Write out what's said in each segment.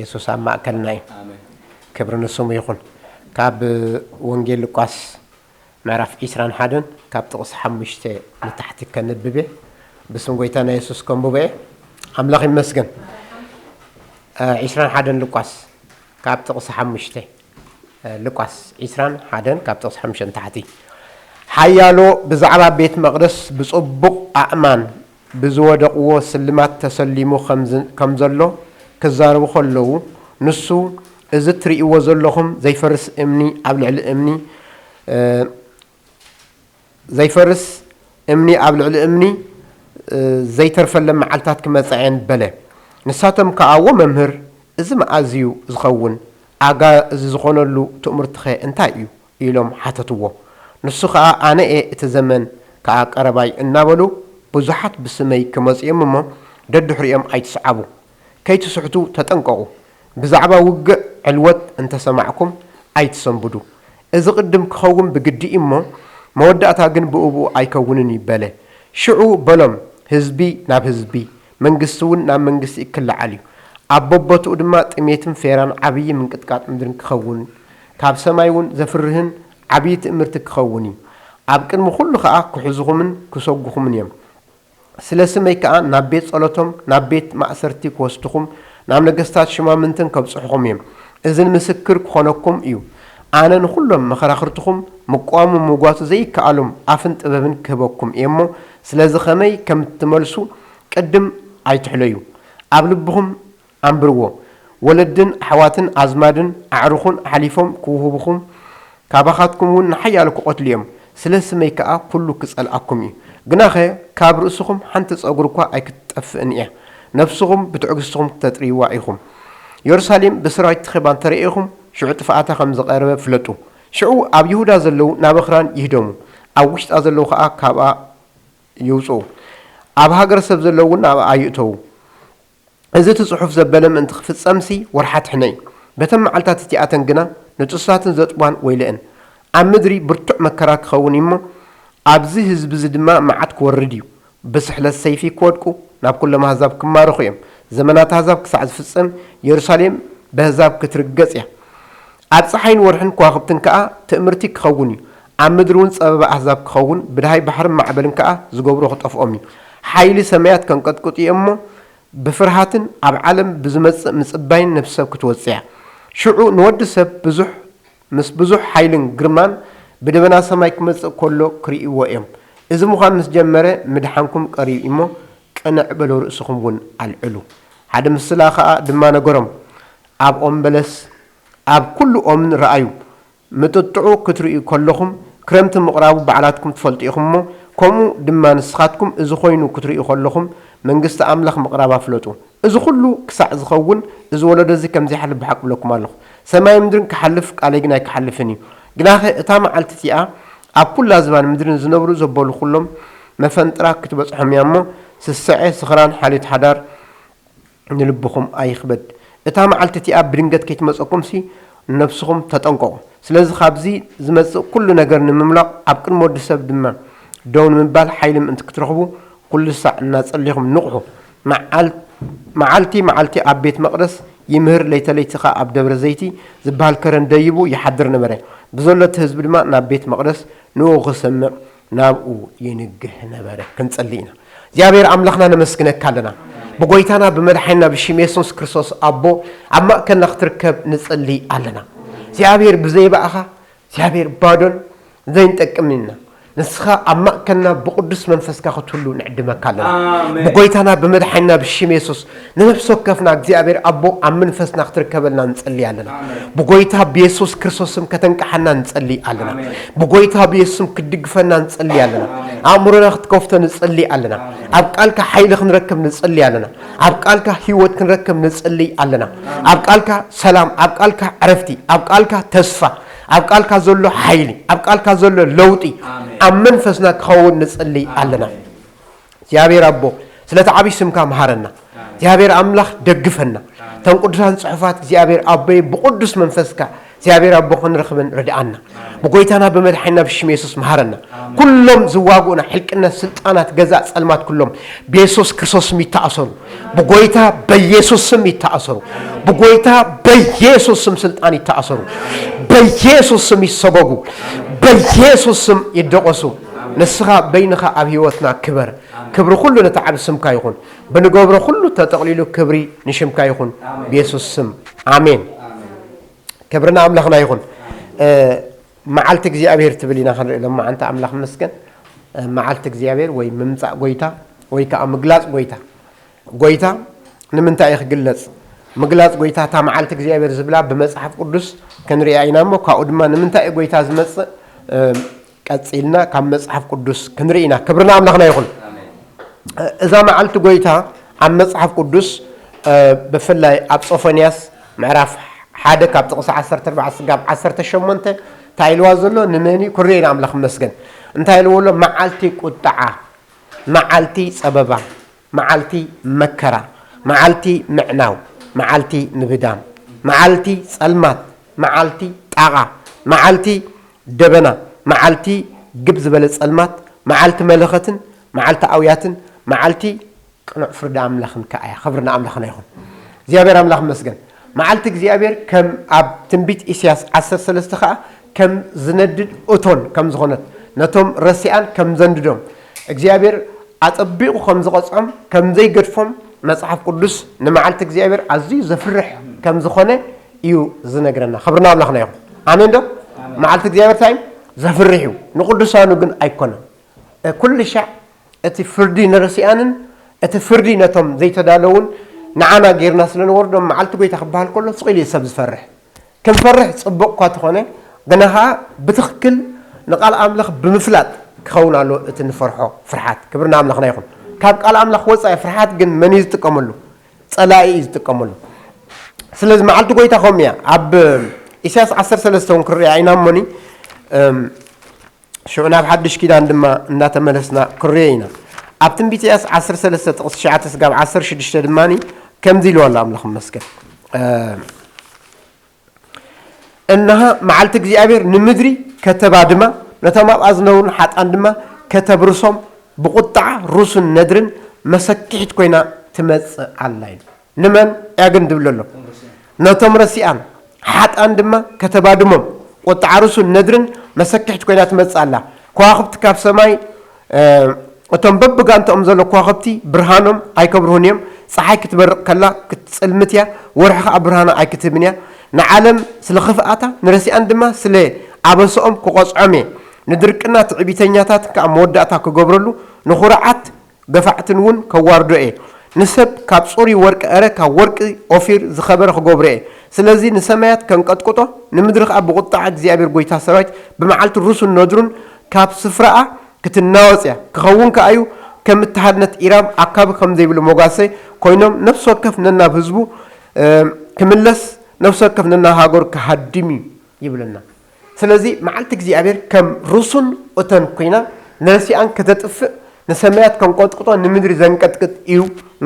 የሱስ ኣብ ማእከልና እዩ። ኣሜን። ክብሪ ንስሙ ይኹን። ካብ ወንጌል ሉቃስ ምዕራፍ ዒስራን ሓደን ካብ ጥቕሲ ሓሙሽተ ንታሕቲ ከንብብ እየ። ብስም ጎይታና የሱስ ከንብቦ እየ። ኣምላኽ ይመስገን። እ፣ ዒስራን ሓደን ሉቃስ ካብ ጥቕሲ ሓሙሽተ፣ እ፣ ሉቃስ ዒስራን ሓደን ካብ ጥቕሲ ሓሙሽተ ንታሕቲ። ሓያሎ ብዛዕባ ቤት መቕደስ ብጽቡቕ ኣእማን ብዝወደቕዎ ስልማት ተሰሊሙ ከም ዝ-፣ ከም ዘሎ ክዛረቡ ከለዉ፣ ንሱ፣ "እዚ እትርእይዎ ዘለኹም ዘይፈርስ እምኒ ኣብ ልዕሊ እምኒ፣ እ፣ ዘይፈርስ እምኒ ኣብ ልዕሊ እምኒ፣ እ፣ ዘይተርፈለን መዓልታት ክመጻ እየን" በለ። ንሳቶም ከኣ፣ "እወ መምህር፣ እዚ መኣዝዩ ዝኸውን ኣጋ እዚ ዝኾነሉ ትእምርትኸ እንታይ እዩ?" ኢሎም ሓተትዎ። ንሱ ኸኣ፣ "ኣነ እየ፣ እቲ ዘመን ከኣ ቀረባይ" እናበሉ ብዙሓት ብስመይ ክመጹ እዮም እሞ፣ ደድሕሪኦም ኣይትስዓቡ። ከይትስሕቱ ተጠንቀቑ። ብዛዕባ ውግእ ዕልወት እንተሰማዕኩም ኣይትሰንብዱ። እዚ ቅድም ክኸውን ብግዲ እዩ እሞ፣ መወዳእታ ግን ብእኡ ኣይከውንን እዩ በለ። ሽዑ በሎም፣ ህዝቢ ናብ ህዝቢ፣ መንግስቲ እውን ናብ መንግስቲ ክለዓል እዩ። ኣብ በቦትኡ ድማ ጥሜትን ፌራን ዓብዪ ምንቅጥቃጥ ምድርን ክኸውን፣ ካብ ሰማይ እውን ዘፍርህን ዓብዪ ትእምርቲ ክኸውን እዩ። ኣብ ቅድሚ ኩሉ ኸኣ ክሕዙኹምን ክሰጉኹምን እዮም። ስለ ስመይ ከኣ ናብ ቤት ጸሎቶም፣ ናብ ቤት ማእሰርቲ ክወስድኹም፣ ናብ ነገስታት ሽማምንትን ከብጽሑኹም እዮም። እዚ ንምስክር ክኾነኩም እዩ። ኣነ ንኹሎም መኸራኽርትኹም ምቅዋሙ ምጓቱ ዘይከኣሎም ኣፍን ጥበብን ክህበኩም እየ እሞ፣ ስለዚ ከመይ ከም እትመልሱ ቅድም ኣይትሕለዩ። ኣብ ልብኹም ኣንብርዎ። ወለድን ኣሕዋትን ኣዝማድን ኣዕሩኽን ኣሕሊፎም ክውህቡኹም፣ ካባኻትኩም እውን ንሓያሎ ክቐትሉ እዮም። ስለ ስመይ ከኣ ኩሉ ክጸልኣኩም እዩ። ግናኸ ካብ ርእስኹም ሓንቲ ጸጉሪ እኳ ኣይክትጠፍእን እያ። ነፍስኹም ብትዕግስትኹም ክተጥርይዋ ኢኹም። የሩሳሌም ብሰራዊት ተኸባ እንተ ረኤኹም፣ ሽዑ ጥፍኣታ ከም ዝቐረበ ፍለጡ። ሽዑ ኣብ ይሁዳ ዘለዉ ናብ ኣኽራን ይህደሙ፣ ኣብ ውሽጣ ዘለዉ ኸኣ ካብኣ ይውጽኡ። ኣብ ሃገረ ሰብ ዘለዉ እውን ናብኣ ይእተዉ። እዚ እቲ ጽሑፍ ዘበለ ምእንቲ ክፍጸምሲ ወርሓት ሕነ እዩ። በተን መዓልታት እቲኣተን ግና ንጹሳትን ዘጥቧን ወይለአን። ኣብ ምድሪ ብርቱዕ መከራ ክኸውን እዩ እሞ፣ ኣብዚ ህዝቢ እዚ ድማ መዓት ክወርድ እዩ። ብስሕለት ሰይፊ ክወድቁ፣ ናብ ኩሎም ኣህዛብ ክማረኹ እዮም። ዘመናት ኣህዛብ ክሳዕ ዝፍጸም፣ የሩሳሌም ብኣህዛብ ክትርገጽ እያ። ኣብ ጸሓይን ወርሕን ከዋኽብትን ከኣ ትእምርቲ ክኸውን እዩ። ኣብ ምድሪ እውን ጸበባ ኣህዛብ ክኸውን፣ ብደሃይ ባሕርን ማዕበልን ከኣ ዝገብሮ ክጠፍኦም እዩ። ሓይሊ ሰማያት ከንቀጥቅጡ እዮም እሞ፣ ብፍርሃትን ኣብ ዓለም ብዝመጽእ ምጽባይን ነፍሲ ሰብ ክትወጽእ እያ። ሽዑ ንወዲ ሰብ ብዙሕ፣ ምስ ብዙሕ ሓይልን ግርማን ብደበና ሰማይ ክመጽእ ከሎ ክርእይዎ እዮም። እዚ ምዃን ምስ ጀመረ፣ ምድሓንኩም ቀሪብ እዩ እሞ፣ ቅንዕ በሉ፣ ርእስኹም እውን ኣልዕሉ። ሓደ ምስላ ኸኣ ድማ ነገሮም። ኣብ ኦም በለስ፣ ኣብ ኩሉ ኦምን ረኣዩ። ምጥጥዑ ክትርእዩ ከለኹም፣ ክረምቲ ምቕራቡ ባዕላትኩም ትፈልጡ ኢኹም እሞ፣ ከምኡ ድማ ንስኻትኩም እዚ ኾይኑ ክትርእዩ ከለኹም፣ መንግስቲ ኣምላኽ ምቕራባ ፍለጡ። እዚ ኹሉ ክሳዕ ዝኸውን፣ እዚ ወለዶ እዚ ከም ዘይሓልፍ ብሓቂ እብለኩም ኣለኹ። ሰማይን ምድርን ክሓልፍ፣ ቃለይ ግን ኣይክሓልፍን እዩ። ግናኸ እታ መዓልቲ እቲኣ ኣብ ኩላ ዝባን ምድርን ዝነብሩ ዘበሉ ኩሎም መፈንጥራ ክትበጽሖም እያ እሞ፣ ስስዐ፣ ስኽራን፣ ሓልዮት ሓዳር፣ ንልብኹም ኣይኽበድ። እታ መዓልቲ እቲኣ ብድንገት ከይትመጸኩምሲ፣ ንነፍስኹም ተጠንቀቑ። ስለዚ ካብዚ ዝመጽእ ኩሉ ነገር ንምምላቕ፣ ኣብ ቅድሚ ወዲ ሰብ ድማ ደው ንምባል ሓይሊ ምእንቲ ክትረኽቡ፣ ኩሉ ሳዕ እናጸለኹም ንቕሑ። መዓል-፣ መዓልቲ መዓልቲ ኣብ ቤት መቕደስ ይምህር፣ ለይተ ለይቲ ኸኣ ኣብ ደብረ ዘይቲ ዝበሃል ከረን ደይቡ ይሓድር ነበረ። ብዘሎ እቲ ህዝቢ ድማ ናብ ቤት መቕደስ ንእኡ ክሰምዕ ናብኡ ይንግህ ነበረ። ክንጸሊ ኢና። እግዚኣብሔር ኣምላኽና ነመስግነካ ኣለና። ብጎይታና ብመድሓኒና ብሽም የሱስ ክርስቶስ ኣቦ፣ ኣብ ማእከልና ክትርከብ ንጸሊ ኣለና። እግዚኣብሔር ብዘይ ብኣኻ እግዚኣብሔር ባዶን ዘይንጠቅምን ኢና። ንስኻ ኣብ ማእከልና ብቅዱስ መንፈስካ ክትህሉ ንዕድመካ ኣለና። ኣሜን። ብጎይታና ብመድሓኒና ብሽም የሱስ ንነፍሲ ወከፍና እግዚኣብሔር ኣቦ ኣብ መንፈስና ክትርከበልና ንጸሊ ኣለና። ኣሜን። ብጎይታ ብየሱስ ክርስቶስ ስም ከተንቅሓና ንጸሊ ኣለና። ኣሜን። ብጎይታ ብየሱስ ስም ክትድግፈና ንጸሊ ኣለና። ኣሜን። ኣእምሮና ክትከፍቶ ንጸሊ ኣለና። ኣሜን። ኣብ ቃልካ ሓይሊ ክንረክብ ንጸሊ ኣለና። ኣብ ቃልካ ህይወት ክንረክብ ንጸሊ ኣለና። ኣሜን። ኣብ ቃልካ ሰላም፣ ኣብ ቃልካ ዕረፍቲ፣ ኣብ ቃልካ ተስፋ፣ ኣብ ቃልካ ዘሎ ሓይሊ፣ ኣብ ቃልካ ዘሎ ለውጢ ኣሜን። ኣብ መንፈስና ክኸውን ንጸሊ ኣለና። ኣሜን። እግዚኣብሔር ኣቦ፣ ስለቲ ዓብዪ ስምካ መሃረና። ኣሜን። እግዚኣብሔር ኣምላኽ ደግፈና። ኣሜን። እተን ቅዱሳን ጽሑፋት እግዚኣብሔር ኣቦይ ብቅዱስ መንፈስካ እግዚኣብሔር ኣቦ ክንረኽብን ርድኣና። ብጎይታና ብመድሓኒና ብሽም የሱስ መሃረና። ኩሎም ዝዋግኡና ሕልቅነት፣ ስልጣናት፣ ገዛእ ጸልማት ኩሎም ብየሱስ ክርስቶስ ስም ይተኣሰሩ። ብጎይታ በየሱስ ስም ይተኣሰሩ። ብጎይታ በየሱስ ስም ስልጣን ይተኣሰሩ። በየሱስ ስም ይሰጎጉ። በየሱስ ስም ይደቆሱ። ንስኻ በይንኻ ኣብ ህይወትና ክበር። ክብሪ ኩሉ ነቲ ዓቢ ስምካ ይኹን። ብንገብሮ ኩሉ ተጠቕሊሉ ክብሪ ንሽምካ ይኹን። ብየሱስ ስም ኣሜን። ክብሪ ንኣምላኽና ይኹን። መዓልቲ እግዚኣብሔር ትብል ኢና ክንርኢ ሎም መዓንታ ኣምላኽ መስገን። መዓልቲ እግዚኣብሔር ወይ ምምጻእ ጎይታ ወይ ከዓ ምግላጽ ጎይታ። ጎይታ ንምንታይ እዩ ክግለጽ? ምግላጽ ጎይታ እታ መዓልቲ እግዚኣብሔር ዝብላ ብመጽሓፍ ቅዱስ ክንሪኣ ኢና እሞ ካብኡ ድማ ንምንታይ እዩ ጎይታ ዝመጽእ? ቀጺልና ካብ መጽሓፍ ቅዱስ ክንርኢ ኢና። ክብሪ ንኣምላኽና ይኹን። እዛ መዓልቲ ጎይታ ኣብ መጽሓፍ ቅዱስ ብፍላይ ኣብ ሶፎንያስ ምዕራፍ ሓደ ካብ ጥቕሲ ዓሰርተ ኣርባዕተ ስጋብ ዓሰርተ ሸሞንተ እንታይ ኢልዋ ዘሎ ንመን እዩ ክርዮ ኢና ኣምላኽ መስገን እንታይ ኢልዎ ኣሎ? መዓልቲ ቁጣዓ፣ መዓልቲ ጸበባ፣ መዓልቲ መከራ፣ መዓልቲ ምዕናው፣ መዓልቲ ምብዳም፣ መዓልቲ ጸልማት፣ መዓልቲ ጣቓ፣ መዓልቲ ደበና፣ መዓልቲ ግብ ዝበለ ጸልማት፣ መዓልቲ መለኸትን መዓልቲ ኣውያትን፣ መዓልቲ ቅኑዕ ፍርዲ ኣምላኽን ከኣ እያ። ክብሪ ንኣምላኽና ይኹን። እግዚኣብሔር ኣምላኽ መስገን። መዓልቲ እግዚኣብሔር ከም ኣብ ትንቢት ኢሳያስ ዓሰርተ ሰለስተ ከኣ ከም ዝነድድ እቶን ከም ዝኾነት፣ ነቶም ረሲኣን ከም ዘንድዶም፣ እግዚኣብሔር ኣጸቢቑ ከም ዝቐጽዖም፣ ከም ዘይገድፎም መጽሓፍ ቅዱስ ንመዓልቲ እግዚኣብሔር ኣዝዩ ዘፍርሕ ከም ዝኾነ እዩ ዝነግረና። ክብሪ ንኣምላኽና ይኹን። ኣሜን ዶ? መዓልቲ እግዚኣብሔር እንታይ እዩ? ዘፍርሕ እዩ። ንቅዱሳኑ ግን ኣይኮነን። ኩሉ ሻዕ እቲ ፍርዲ ንረሲኣንን እቲ ፍርዲ ነቶም ዘይተዳለውን ንዓና ጌርና ስለ ንወርዶም መዓልቲ ጎይታ ክበሃል ከሎ ስቕ ኢሉ እዩ ሰብ ዝፈርሕ። ክንፈርሕ ጽቡቕ እኳ ተኾነ፣ ግና ኸኣ ብትኽክል ንቃል ኣምላኽ ብምፍላጥ ክኸውን ኣሎ እቲ ንፈርሖ ፍርሓት። ክብሪ ንኣምላኽና ይኹን። ካብ ቃል ኣምላኽ ወጻኢ ፍርሓት ግን መን እዩ ዝጥቀመሉ? ጸላኢ እዩ ዝጥቀመሉ። ስለዚ መዓልቲ ጎይታ ከምኡ እያ። ኣብ ኢሳያስ ዓሰርተ ሰለስተ እውን ክንሪኣ ኢና እሞኒ፣ እም፣ ሽዑ ናብ ሓድሽ ኪዳን ድማ እንዳተመለስና ክንሪኦ ኢና። ኣብ ትንቢት ኢሳያስ ዓሰርተ ሰለስተ ጥቕሲ ትሽዓተ ስጋብ ዓሰርተ ሽዱሽተ ድማ ከምዚ ኢልዋ ኣሎ ኣምላኽ ይመስገን። እም፣ እነሃ መዓልቲ እግዚኣብሔር ንምድሪ ከተባድማ፣ ነቶም ኣብኣ ዝነብሩ ሓጣን ድማ ከተብርሶም፣ ብቁጥዓ ሩስን ነድርን መሰክሒት ኮይና ትመጽእ ኣላ ኢሉ። ንመን እያ ግን ዝብል ዘሎ? ነቶም ረሲኣን ሓጣን ድማ ከተባድሞም፣ ቁጥዓ ሩስን ነድርን መሰክሒት ኮይና ትመጽእ ኣላ። ከዋኽብቲ ካብ ሰማይ፣ እ፣ እቶም በብጋንትኦም ዘሎ ከዋኽብቲ ብርሃኖም ኣይከብርሁን እዮም። ጸሓይ ክትበርቕ ከላ ክትጽልምት እያ፣ ወርሒ ኸኣ ብርሃና ኣይክትህብን እያ። ንዓለም ስለ ኽፍኣታ ንረሲኣን ድማ ስለ ኣበስኦም ክቐጽዖም እየ። ንድርቅና ትዕቢተኛታት ከኣ መወዳእታ ክገብረሉ፣ ንኹርዓት ገፋዕትን እውን ከዋርዶ እየ። ንሰብ ካብ ጽሩይ ወርቂ፣ እረ ካብ ወርቂ ኦፊር ዝኸበረ ክገብሮ እየ። ስለዚ ንሰማያት ከንቀጥቅጦ፣ ንምድሪ ኸኣ ብቑጥዓ እግዚኣብሔር ጐይታ ሰራዊት ብመዓልቲ ሩሱን ነድሩን ካብ ስፍራኣ ክትናወጽ እያ። ክኸውን ከኣ እዩ፣ ከም እተሃድነት ኢራብ ኣካቢ ከም ዘይብሉ መጓሰ ኮይኖም፣ ነፍሲ ወከፍ ነናብ ህዝቡ፣ እ፣ ክምለስ፣ ነፍሲ ወከፍ ነናብ ሃገሩ ክሃድም እዩ ይብለና። ስለዚ መዓልቲ እግዚኣብሔር ከም ሩሱን እቶን ኮይና ንረሲኣን ከተጥፍእ፣ ንሰማያት ከንቆጥቁጦ፣ ንምድሪ ዘንቀጥቅጥ እዩ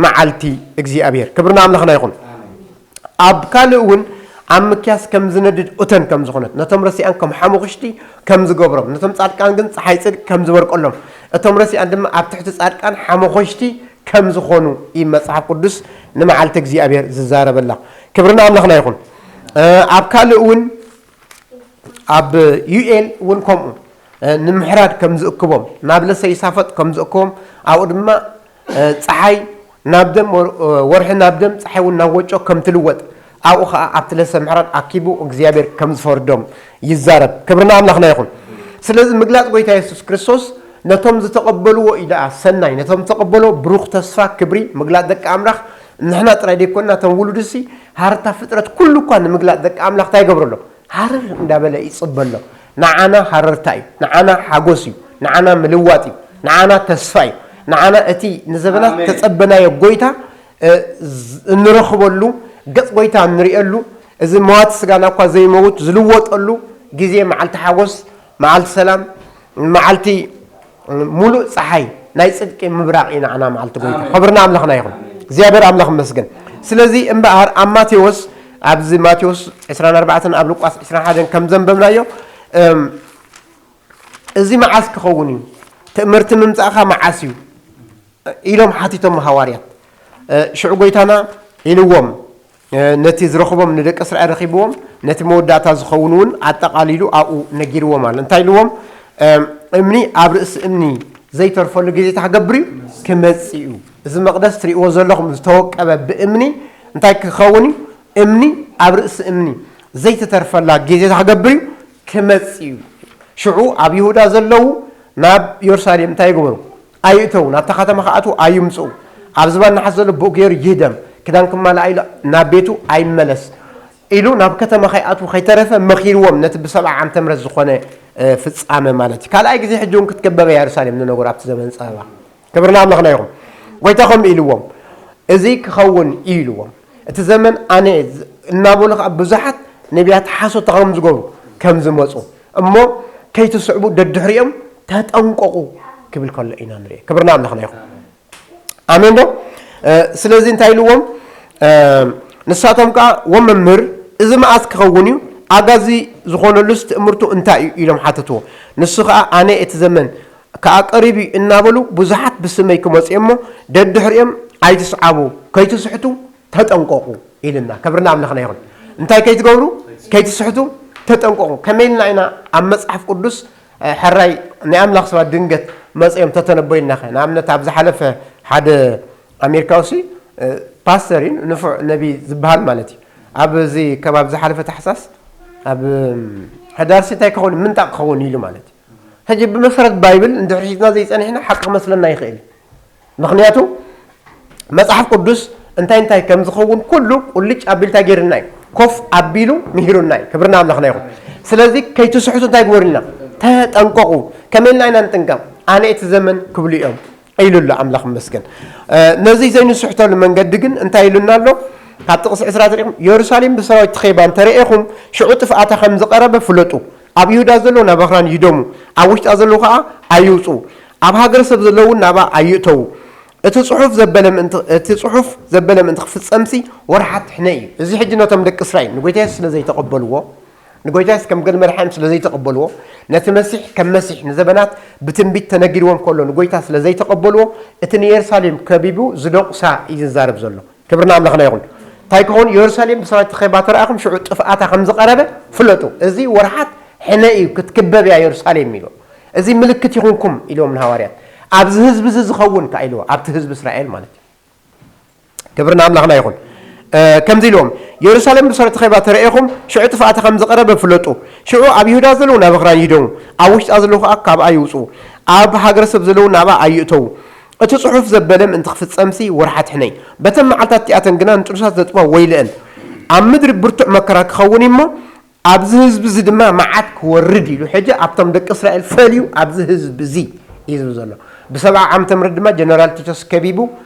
መዓልቲ እግዚኣብሔር። ክብሪ ንኣምላኽና ይኹን። ኣብ ካልእ እውን ኣብ ምክያስ ከም ዝነድድ እቶን ከም ዝኾነት፣ ነቶም ረሲኣን ከም ሓሙኽሽቲ ከም ዝገብሮም፣ ነቶም ጻድቃን ግን ጸሓይ ጽድቂ ከም ዝበርቀሎም፣ እቶም ረሲኣን ድማ ኣብ ትሕቲ ጻድቃን ሓሙኽሽቲ ከም ዝኾኑ እዩ መጽሓፍ ቅዱስ ንመዓልቲ እግዚኣብሔር ዝዛረበላ። ክብሪ ንኣምላኽና ይኹን። እ፣ ኣብ ካልእ እውን ኣብ ዩኤል እውን ከምኡ፣ እ፣ ንምሕራድ ከም ዝእክቦም፣ ናብ ለሰ ይሳፈጥ ከም ዝእክቦም፣ ኣብኡ ድማ፣ እ፣ ጸሓይ ናብ ደም፣ ወር-፣ ወርሒ ናብ ደም፣ ጸሓይ እውን ናብ ወጮ ከም ትልወጥ፣ ኣብኡ ኸኣ ኣብቲ ለሰ ምሕራድ ኣኪቡ እግዚኣብሔር ከም ዝፈርዶም ይዛረብ። ክብሪ ንኣምላኽና ይኹን። ስለዚ ምግላጽ ጐይታ የሱስ ክርስቶስ ነቶም ዝተቐበልዎ እዩ ደኣ ሰናይ፣ ነቶም ዝተቐበልዎ ብሩኽ ተስፋ ክብሪ ምግላጽ ደቂ ኣምላኽ ንሕና ጥራይ ደይኮንና፣ እቶም ውሉድሲ ሃረርታ ፍጥረት ኩሉ እኳ ንምግላጽ ደቂ ኣምላኽ እንታይ ይገብረሎም? ሃረር እንዳበለ ይጽበሎ። ንዓና ሃረርታ እዩ፣ ንዓና ሓጎስ እዩ፣ ንዓና ምልዋጥ እዩ፣ ንዓና ተስፋ እዩ፣ ንዓና እቲ ንዘበናት ኣሜን። ተጸበናዮ ጐይታ፣ እ፣ ዝ-፣ እንረኽበሉ፣ ገጽ ጐይታ እንርእየሉ፣ እዚ መዋቲ ስጋና እኳ ዘይመውት ዝልወጠሉ ግዜ፣ መዓልቲ ሓጎስ፣ መዓልቲ ሰላም፣ መዓልቲ ሙሉእ ጸሓይ ናይ ጽድቂ ምብራቕ እዩ ንዓና መዓልቲ ጐይታ። ኣሜን። ክብሪ ንኣምላኽና ይኹን። እግዚኣብሔር ኣምላኽ ይመስገን። ስለዚ እምበኣር ኣብ ማቴዎስ ኣብዚ ማቴዎስ ዕስራን ኣርባዕተን ኣብ ሉቃስ ዕስራን ሓደን ከም ዘንበብናዮ፣ እም፣ እዚ መዓስ ክኸውን እዩ? ትእምርቲ ምምጻእካ መዓስ እዩ? ኢሎም ሓቲቶም ሃዋርያት። እ፣ ሽዑ ጎይታና ኢልዎም፣ እ፣ ነቲ ዝረኽቦም ንደቂ እስራኤል ረኺብዎም፣ ነቲ መወዳእታ ዝኸውን እውን ኣጠቓሊሉ ኣብኡ ነጊርዎም ኣሎ። እንታይ ኢልዎም? እ፣ እምኒ ኣብ ርእሲ እምኒ ዘይተርፈሉ ግዜታት ክገብር እዩ፣ ክመጽእ እዩ። እዚ መቕደስ ትርእይዎ ዘለኹም ዝተወቀበ ብእምኒ እንታይ ክኸውን እዩ? እምኒ ኣብ ርእሲ እምኒ ዘይተተርፈላ ግዜታት ክገብር እዩ፣ ክመጽእ እዩ። ሽዑ ኣብ ይሁዳ ዘለዉ ናብ የሩሳሌም እንታይ ይግበሩ? ኣይእተዉ። ናብታ ከተማ ክኣትዉ ኣይምጽኡ። ኣብ ዝባን ነሓስ ዘሎ ብኡ ገይሩ ይህደም፣ ክዳንኩም ማልኣ ኢሉ ናብ ቤቱ ኣይመለስ ኢሉ ናብ ከተማ ከይኣትዉ ከይተረፈ መኺርዎም፣ ነቲ ብሰብዓ ዓመተ ምህረት ዝኾነ፣ እ፣ ፍጻመ ማለት እዩ። ካልኣይ ግዜ ሕጂ እውን ክትከበበ እያ የሩሳሌም፣ ንነገሩ ኣብቲ ዘመን ጸበባ። ክብሪ ንኣምላኽና ይኹን። ጎይታ ከምኡ ኢልዎም፣ እዚ ክኸውን እዩ ኢልዎም። እቲ ዘመን ኣነ ዝ-፣ እናበሉ ኸዓ ብዙሓት ነቢያት ሓሶት ከም ዝገብሩ፣ ከም ዝመጹ፣ እሞ ከይትስዕቡ ደድሕሪኦም ተጠንቀቑ ክብል ከሎ ኢና ንርኢ። ክብሪ ንኣምላኽና ይኹን። ኣሜን ዶ? እ፣ ስለዚ እንታይ ኢልዎም? እ፣ ንሳቶም ከኣ፣ "ወመምህር፣ እዚ መዓስ ክኸውን እዩ? ኣጋዚ ዝኾነሉስ ትእምርቱ እንታይ እዩ?" ኢሎም ሓተትዎ። ንሱ ኸኣ፣ "ኣነ እቲ ዘመን ከኣ ቀሪቡ እዩ" እናበሉ ብዙሓት ብስመይ ክመጹ እዮም እሞ፣ ደድሕሪኦም ኣይትስዓቡ፣ ከይትስሕቱ ተጠንቀቑ ኢልና። ክብሪ ንኣምላኽና ይኹን። እንታይ ከይትገብሩ? ከይትስሕቱ ተጠንቀቑ። ከመይ ኢልና ኢና ኣብ መጽሓፍ ቅዱስ፣ እ፣ ሕራይ ናይ ኣምላኽ ሰባት ድንገት መጺኦም ተተነበዩልና ኸ? ንኣብነት ኣብ ዝሓለፈ ሓደ ኣሜሪካዊ ሲ፣ እ፣ ፓስተር እዩ፣ ንፉዕ ነቢ ዝበሃል ማለት እዩ። ኣብ እዚ ከባቢ ዝሓለፈ ታሕሳስ ኣብ፣ እም፣ ሕዳርሲ እንታይ ክኸውን፣ ምንጣቕ ክኸውን ኢሉ ማለት እዩ። ሕጂ ብመሰረት ባይብል እንድሕር ሒዝና ዘይጸኒሕና ሓቂ ክመስለና ይኽእል እዩ። ምኽንያቱ መጽሓፍ ቅዱስ እንታይ እንታይ ከም ዝኸውን ኩሉ ቁልጭ ኣቢሉ እንታይ ገይሩና እዩ? ኮፍ ኣቢሉ ምሂሩና እዩ። ክብሪ ንኣምላኽና ይኹን። ስለዚ ከይትስሕቱ እንታይ ግበሩ ኢልና? ተጠንቀቑ። ከመይ ኢልና ኢና ንጥንቀቕ? ኣነ እቲ ዘመን ክብሉ እዮም ኢሉ ኣሎ። ኣምላኽ ይመስገን። እ፣ ነዚ ዘይንስሕተሉ መንገዲ ግን እንታይ ኢሉና ኣሎ? ካብ ጥቕሲ ዕስራ ተሪእኹም፣ "የሩሳሌም ብሰራዊት ተኸቢባ እንተ ረኤኹም፣ ሽዑ ጥፍኣታ ከም ዝቐረበ ፍለጡ። ኣብ ይሁዳ ዘለዉ ናብ ኣኽራን ይህደሙ፣ ኣብ ውሽጣ ዘለዉ ኸኣ ኣይውጽኡ፣ ኣብ ሃገረ ሰብ ዘለዉ እውን ናብኣ ኣይእተዉ። እቲ ጽሑፍ ዘበለ ምእንቲ፣ እቲ ጽሑፍ ዘበለ ምእንቲ ክፍጸምሲ ወርሓት ሕነ እዩ።" እዚ ሕጂ ነቶም ደቂ እስራኤል ንጎይታ የሱስ ስለ ዘይተቐበልዎ፣ ንጎይታ የሱስ ከም ገል መድሓኒም ስለ ዘይተቐበልዎ፣ ነቲ መሲሕ ከም መሲሕ ንዘበናት ብትንቢት ተነጊርዎም ከሎ ንጎይታ ስለ ዘይተቐበልዎ፣ እቲ ንየሩሳሌም ከቢቡ ዝደቑሳ እዩ ዝዛረብ ዘሎ። ክብሪ ንኣምላኽና ይኹን። እንታይ ክኸውን? የሩሳሌም ብሰባት ተኸቢባ ተረኣኹም፣ ሽዑ ጥፍኣታ ከም ዝቐረበ ፍለጡ። እዚ ወርሓት ሕነ እዩ፣ ክትክበብ እያ የሩሳሌም ኢሉ። እዚ ምልክት ይኹንኩም ኢልዎም ንሃዋርያት። ኣብዚ ህዝቢ እዚ ዝኸውን ከኣ ኢልዎ፣ ኣብቲ ህዝቢ እስራኤል ማለት እዩ። ክብሪ ንኣምላኽና ይኹን። እ፣ ከምዚ ኢልዎም፣ "የሩሳሌም ብሰራት ተኸቢባ ተረኤኹም፣ ሽዑ ጥፍኣታ ከም ዝቐረበ ፍለጡ። ሽዑ ኣብ ይሁዳ ዘለዉ ናብ ኣኽራን ይህደሙ፣ ኣብ ውሽጣ ዘለዉ ከኣ ካብኣ ይውጽኡ፣ ኣብ ሃገረ ሰብ ዘለዉ ናብኣ ኣይእተዉ። እቲ ጽሑፍ ዘበለ ምእንቲ ክፍጸምሲ ወርሓት ሕነይ። በተን መዓልታት እቲኣተን ግና ንጥኑሳት ዘጥፋ ወይልአን። ኣብ ምድሪ ብርቱዕ መከራ ክኸውን እዩ እሞ፣ ኣብዚ ህዝቢ እዚ ድማ መዓት ክወርድ" ኢሉ። ሕጂ ኣብቶም ደቂ እስራኤል ፈልዩ ኣብዚ ህዝቢ እዚ እዩ ዝብል ዘሎ። ብሰብዓ ዓመተ ምህረት ድማ ጀነራል ቲቶስ ከቢቡ፣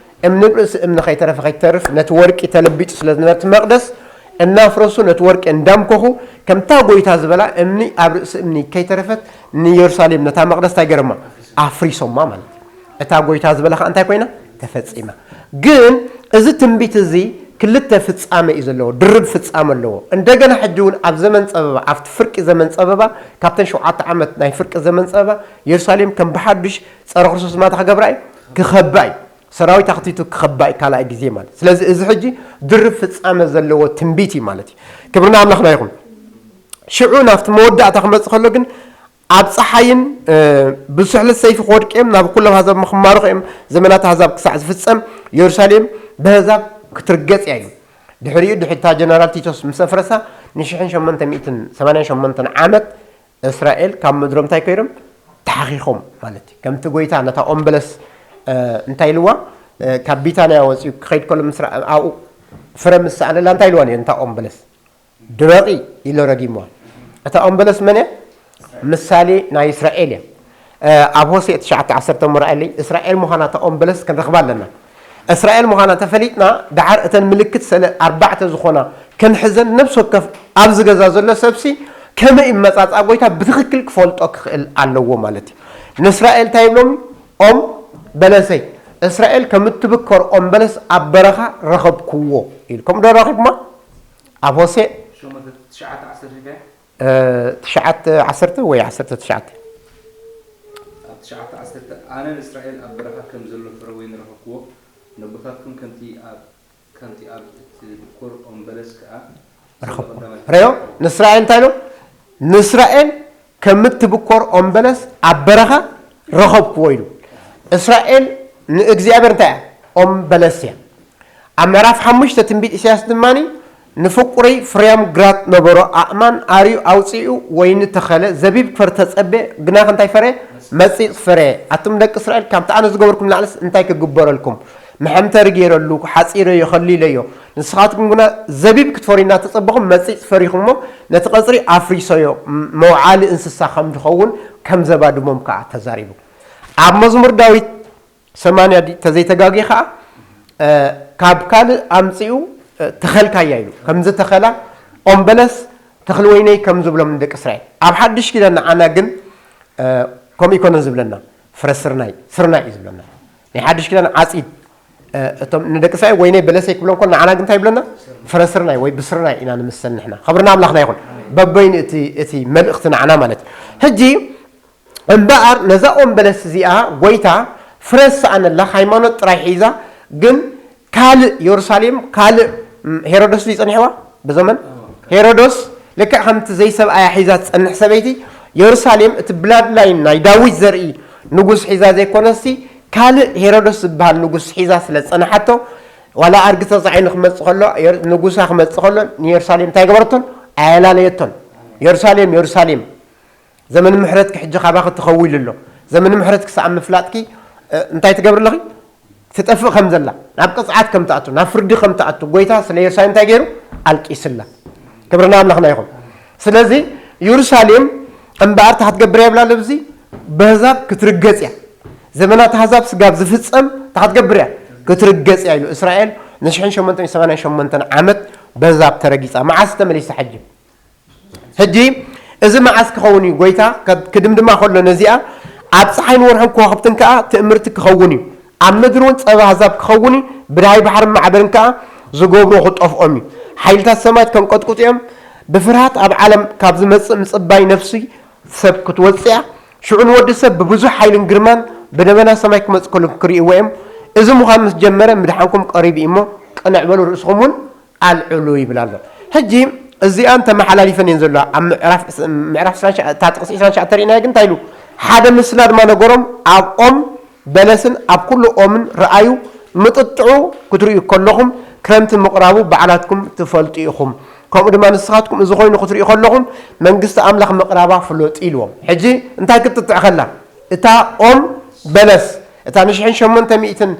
እምኒ ብርእሲ እምኒ ከይተረፈ ከይተርፍ፣ ነቲ ወርቂ ተለቢጡ ስለ ዝነበረ እቲ መቕደስ እናፍረሱ፣ ነቲ ወርቂ እንዳምከኹ፣ ከምታ ጎይታ ዝበላ እምኒ ኣብ ርእሲ እምኒ ከይተረፈት ንየሩሳሌም ነታ መቕደስ እንታይ ገረማ? ኣፍሪሶማ ማለት እዩ። እታ ጎይታ ዝበላ ኸኣ እንታይ ኮይና? ተፈጺማ። ግን እዚ ትንቢት እዚ ክልተ ፍጻመ እዩ ዘለዎ፣ ድርብ ፍጻመ ኣለዎ። እንደገና ሕጂ እውን ኣብ ዘመን ጸበባ፣ ኣብቲ ፍርቂ ዘመን ጸበባ፣ ካብተን ሸውዓተ ዓመት ናይ ፍርቂ ዘመን ጸበባ፣ የሩሳሌም ከም ብሓዱሽ ጸረ ክርስቶስ ማታ ክገብራ እዩ፣ ክኸባ እዩ። ሰራዊት ኣኽቲቱ ክኸባ እዩ፣ ካልኣይ ግዜ ማለት። ስለዚ እዚ ሕጂ ድርብ ፍጻመ ዘለዎ ትንቢት እዩ ማለት እዩ። ክብሪ ንኣምላኽና ይኹን። ሽዑ ናብቲ መወዳእታ ክመጽእ ከሎ ግን ኣብ ጸሓይን፣ እ፣ ብስሕለት ሰይፊ ክወድቁ እዮም፣ ናብ ኩሎም ኣህዛብ ክማረኹ እዮም፣ ዘመናት ኣህዛብ ክሳዕ ዝፍጸም የሩሳሌም ብኣህዛብ ክትርገጽ እያ እዩ። ድሕሪኡ፣ ድሕሪ እታ ጀነራል ቲቶስ ምስ ኣፍረሳ፣ ንሽሕን ሸሞንተ ሚእትን ሰማንያን ሸሞንተን ዓመት እስራኤል ካብ ምድሮም እንታይ ኮይኖም? ተሓኺኾም ማለት እዩ። ከምቲ ጎይታ ነታ ኦም በለስ፣ እ፣ እንታይ ኢልዋ? እ፣ ካብ ቢታንያ ወጺኡ ክኸይድ ከሎ ምስ ረኣ-፣ ኣብኡ ፍረ ምስ ሰኣነላ እንታይ ኢልዋ ነይሩ ነታ ኦም በለስ? ድረቒ ኢሉ ረጊምዋ። እታ ኦም በለስ መን እያ? ምሳሌ ናይ እስራኤል እያ። እ፣ ኣብ ሆሴዕ ትሽዓተ ዓሰርተ እሞ ረኣየለይ፣ እስራኤል ምዃና እታ ኦም በለስ ክንረኽባ ኣለና። እስራኤል ምዃና ተፈሊጥና፣ ደሓር እተን ምልክት ሰለ ኣርባዕተ ዝኾና ክንሕዘን፣ ነብሲ ወከፍ ኣብዚ ገዛ ዘሎ ሰብሲ ከመይ እዩ መጻጽኣ ጎይታ ብትኽክል ክፈልጦ ክኽእል ኣለዎ ማለት እዩ። ንእስራኤል እንታይ ይብሎም? ኦም በለሰይ፣ እስራኤል ከም እትብከር ኦም በለስ ኣብ በረኻ ረኸብክዎ ኢሉ። ከምኡ ዶ ረኺብኩማ? ኣብ ሆሴ ሸሞንተ ትሽዓተ ዓሰርተ ሪኢኻዮ? እ፣ ትሽዓተ ዓሰርተ ወይ ዓሰርተ ትሽዓተ? ኣብ ትሽዓተ ዓሰርተ፣ ኣነ ንእስራኤል ኣብ በረኻ ከም ዘሎ ፍረ ወይኒ ረኸብክዎ፣ ነቦታትኩም ከምቲ ኣብ፣ ከምቲ ኣብ እትብኮር ኦም በለስ ከኣ ረኸብኩ። ቀዳማይ ረዮ፣ ንእስራኤል እንታይ ኢሉ? ንእስራኤል ከም እትብኮር ኦም በለስ ኣብ በረኻ ረኸብክዎ ኢሉ። እስራኤል ንእግዚኣብሔር እንታይ እያ? ኦም በለስ እያ። ኣብ ምዕራፍ ሓሙሽተ ትንቢት ኢሳያስ ድማ፣ "ንፍቁረይ ፍርያም ግራት ነበሮ ኣእማን ኣርዩ ኣውጺኡ ወይኒ ተኸለ፣ ዘቢብ ክፈሪ ተጸቤ፣ ግናኸ እንታይ ፈረ? መጺጽ ፈረ። ኣቱም ደቂ እስራኤል፣ ካብቲ ኣነ ዝገበርኩም ንላዕልስ እንታይ ክግበረልኩም? መሐምተሪ ገይረሉ፣ ሓጺረዮ፣ ከሊለዮ። ንስኻትኩም ግና ዘቢብ ክትፈርዩ እናተጸበኹም መጺጽ ፈሪኹሞ፣ ነቲ ቀጽሪ ኣፍሪሶዮ፣ ም-፣ መውዓሊ እንስሳ ከም ዝኸውን ከም ዘባድሞም ከኣ ተዛሪቡ." ኣብ መዝሙር ዳዊት ሰማንያ ዲ-፣ ተዘይተጋግየ ከኣ፣ እ፣ ካብ ካልእ ኣምጺኡ፣ እ፣ ተኸልካያ ኢሉ። ከም ዝተኸላ ኦም በለስ ተኽሊ ወይነይ ከም ዝብሎም ንደቂ እስራኤል። ኣብ ሓድሽ ኪዳን ንዓና ግን፣ እ፣ ከምኡ ኣይኮነን ዝብለና። ፍረ ስርናይ፣ ስርናይ እዩ ዝብለና። ናይ ሓድሽ ኪዳን ዓጺድ፣ እ፣ እቶም ንደቂ እስራኤል ወይነይ በለሰይ ክብሎም ከሎ ንዓና ግን እንታይ ይብለና? ፍረ ስርናይ ወይ ብስርናይ ኢና ንምሰል ንሕና። ክብሪ ንኣምላኽና ይኹን። በበይኑ እቲ፣ እቲ መልእኽቲ ንዓና ማለት እዩ። ሕጂ እምበኣር ነዛ ኦም በለስ እዚኣ ጎይታ ፍረ ዝሰኣነላ ሃይማኖት ጥራይ ሒዛ፣ ግን ካልእ የሩሳሌም፣ ካልእ፣ ም፣ ሄሮዶስ ድዩ ጸኒሕዋ? ብዘመን ሄሮዶስ ልክዕ ከምቲ ዘይሰብኣያ ሒዛ ትጸንሕ ሰበይቲ፣ የሩሳሌም እቲ ብላድ ላይን ናይ ዳዊት ዘርኢ ንጉስ ሒዛ ዘይኮነሲ፣ ካልእ ሄሮዶስ ዝበሃል ንጉስ ሒዛ ስለ ዝጸንሓቶ፣ ዋላ ኣድጊ ተጻዒኑ ክመጽእ ከሎ፣ የር-፣ ንጉሳ ክመጽእ ከሎ ንየሩሳሌም እንታይ ገበረቶን? ኣየላለየቶን። የሩሳሌም፣ የሩሳሌም፣ ዘመን ምሕረትኪ ሕጂ ካባኺ ተኸዊሉ ኣሎ። ዘመን ምሕረትኪ ሰኣብ ምፍላጥኪ፣ እ፣ እንታይ ትገብሪ ኣለኺ? ትጠፍእ ከም ዘላ፣ ናብ ቅጽዓት ከም ትኣቱ፣ ናብ ፍርዲ ከም ትኣቱ፣ ጎይታ ስለ የሩሳሌም እንታይ ገይሩ? ኣልቂስላ። ክብሪ ንኣምላኽና ይኹን። ስለዚ የሩሳሌም እምበኣር እንታይ ክትገብር እያ ይብላ ኣሎ ኣብዚ? በህዛብ ክትርገጽ እያ። ዘመናት ኣህዛብ ስጋብ ዝፍጸም እንታይ ክትገብር እያ? ክትርገጽ እያ ኢሉ። እስራኤል ንሽሕን ሸሞንተን ሰማንያን ሸሞንተን ዓመት በህዛብ ተረጊጻ። መዓስ ተመሊሳ ሕጂ? ሕጂ እዚ መዓስ ክኸውን እዩ? ጎይታ ከ-፣ ክድምድማ ከሎ ነዚኣ፣ ኣብ ጸሓይን ወርሕን ከዋኽብትን ከኣ ትእምርቲ ክኸውን እዩ። ኣብ ምድሪ እውን ጸባ ኣህዛብ ክኸውን እዩ። ብዳሃይ ባሕርን ማዕበልን ከኣ ዝገብሮ ክጠፍኦም እዩ። ሓይልታት ሰማያት ከንቀጥቅጡ እዮም። ብፍርሃት ኣብ ዓለም ካብ ዝመጽእ ምጽባይ ነፍሲ ሰብ ክትወጽእ እያ። ሽዑ ንወዲ ሰብ ብብዙሕ ሓይልን ግርማን ብደበና ሰማይ ክመጽእ ከሎ ክርእይዎ እዮም። እዚ ምዃኑ ምስ ጀመረ ምድሓንኩም ቀሪቡ እዩ እሞ ቅንዕ በሉ፣ ርእስኹም እውን ኣልዕሉ ይብል ኣሎ። ሕጂ እዚኣን ተመሓላሊፈን እየን ዘለዋ። ኣብ ምዕራፍ ዕስ-፣ ምዕራፍ ዕስራን ትሽዓተ፣ እታ ጥቕሲ ዕስራን ትሽዓተ ርኢናዮ ግን እንታይ ኢሉ? ሓደ ምስላ ድማ ነገሮም፣ ኣብ ኦም በለስን ኣብ ኩሉ ኦምን ረኣዩ፣ ምጥጥዑ ክትርእዩ ከለኹም ክረምቲ ምቕራቡ ባዕላትኩም ትፈልጡ ኢኹም። ከምኡ ድማ ንስኻትኩም እዚ ኮይኑ ክትርእዩ ከለኹም መንግስቲ ኣምላኽ ምቕራባ ፍለጡ ኢልዎም። ሕጂ እንታይ ክትጥጥዕ ከላ? እታ ኦም በለስ፣ እታ ንሽሕን ሸሞንተ ሚእትን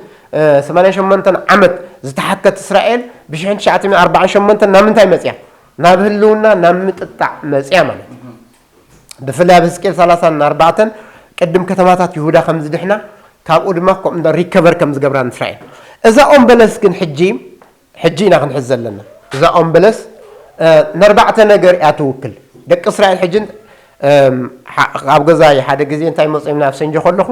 ሰማንያን ሸሞንተን ዓመት ዝተሓከት እስራኤል ብሽሕን ትሽዓተ ሚእትን ኣርባዓን ሸሞንተን ናብ ምንታይ መጽያ? ናብ ህልውና፣ ናብ ምጥጣዕ መጽያ ማለት እዩ። ብፍላይ ኣብ ህዝቅኤል ሰላሳን ኣርባዕተን ቅድም ከተማታት ይሁዳ ከም ዝድሕና፣ ካብኡ ድማ ከምኡ እንዳ ሪከቨር ከም ዝገብራ ንስራኤል። እዛ ኦም በለስ ግን ሕጂ፣ ሕጂ ኢና ክንሕዝ ዘለና። እዛ ኦም በለስ፣ እ፣ ነርባዕተ ነገር እያ ትውክል። ደቂ እስራኤል ሕጂ፣ እም፣ ሓ-፣ ኣብ ገዛይ ሓደ ግዜ እንታይ መፅኦም ናብ ሰንጆ ከለኹ፣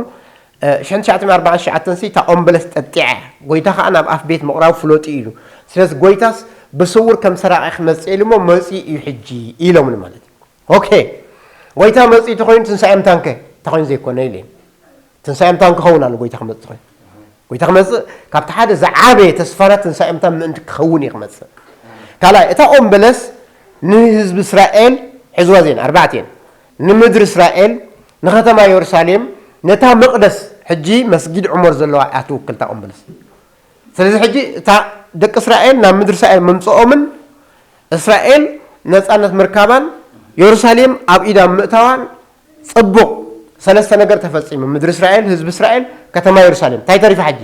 እ፣ ሽሕን ትሽዓተ ሚእትን ኣርባዓን ትሽዓተን ሲ እታ ኦም በለስ ጠጢዓ እያ። ጎይታ ከዓ ናብ ኣፍ ቤት ምቕራቡ ፍለጡ ኢሉ። ስለዚ ጎይታስ ብስውር ከም ሰራቂ ክመፅእ ኢሉ እሞ መፂኡ እዩ ሕጂ ኢሎምኒ ማለት እዩ። ኦኬ፣ ጎይታ መፂኡ ተኮይኑ ትንሳኤ ምታንከ ተኮይኑ ዘይኮነ ኢለ። ትንሳኤ ምታን ክኸውን ኣሎ ጎይታ ክመፅእ ተኮይኑ። ጎይታ ክመፅእ ካብቲ ሓደ ዝዓበየ ተስፋና ትንሳኤ ምታን ምእንቲ ክኸውን እዩ ክመፅእ። ካልኣይ፣ እታ ኦም በለስ ንህዝቢ እስራኤል፣ ሕዝዋ ዜን ኣርባዕተ እየን። ንምድሪ እስራኤል፣ ንከተማ የሩሳሌም፣ ነታ መቕደስ፣ ሕጂ መስጊድ ዑመር ዘለዋ እያ ትውክል እታ ኦም በለስ። ስለዚ ሕጂ እታ ደቂ እስራኤል ናብ ምድሪ እስራኤል ምምፅኦምን እስራኤል ነፃነት ምርካባን የሩሳሌም ኣብ ኢዳ ምእታዋን ፅቡቕ ሰለስተ ነገር ተፈፂሙ። ምድሪ እስራኤል፣ ህዝቢ እስራኤል፣ ከተማ የሩሳሌም። እንታይ ተሪፋ ሕጂ?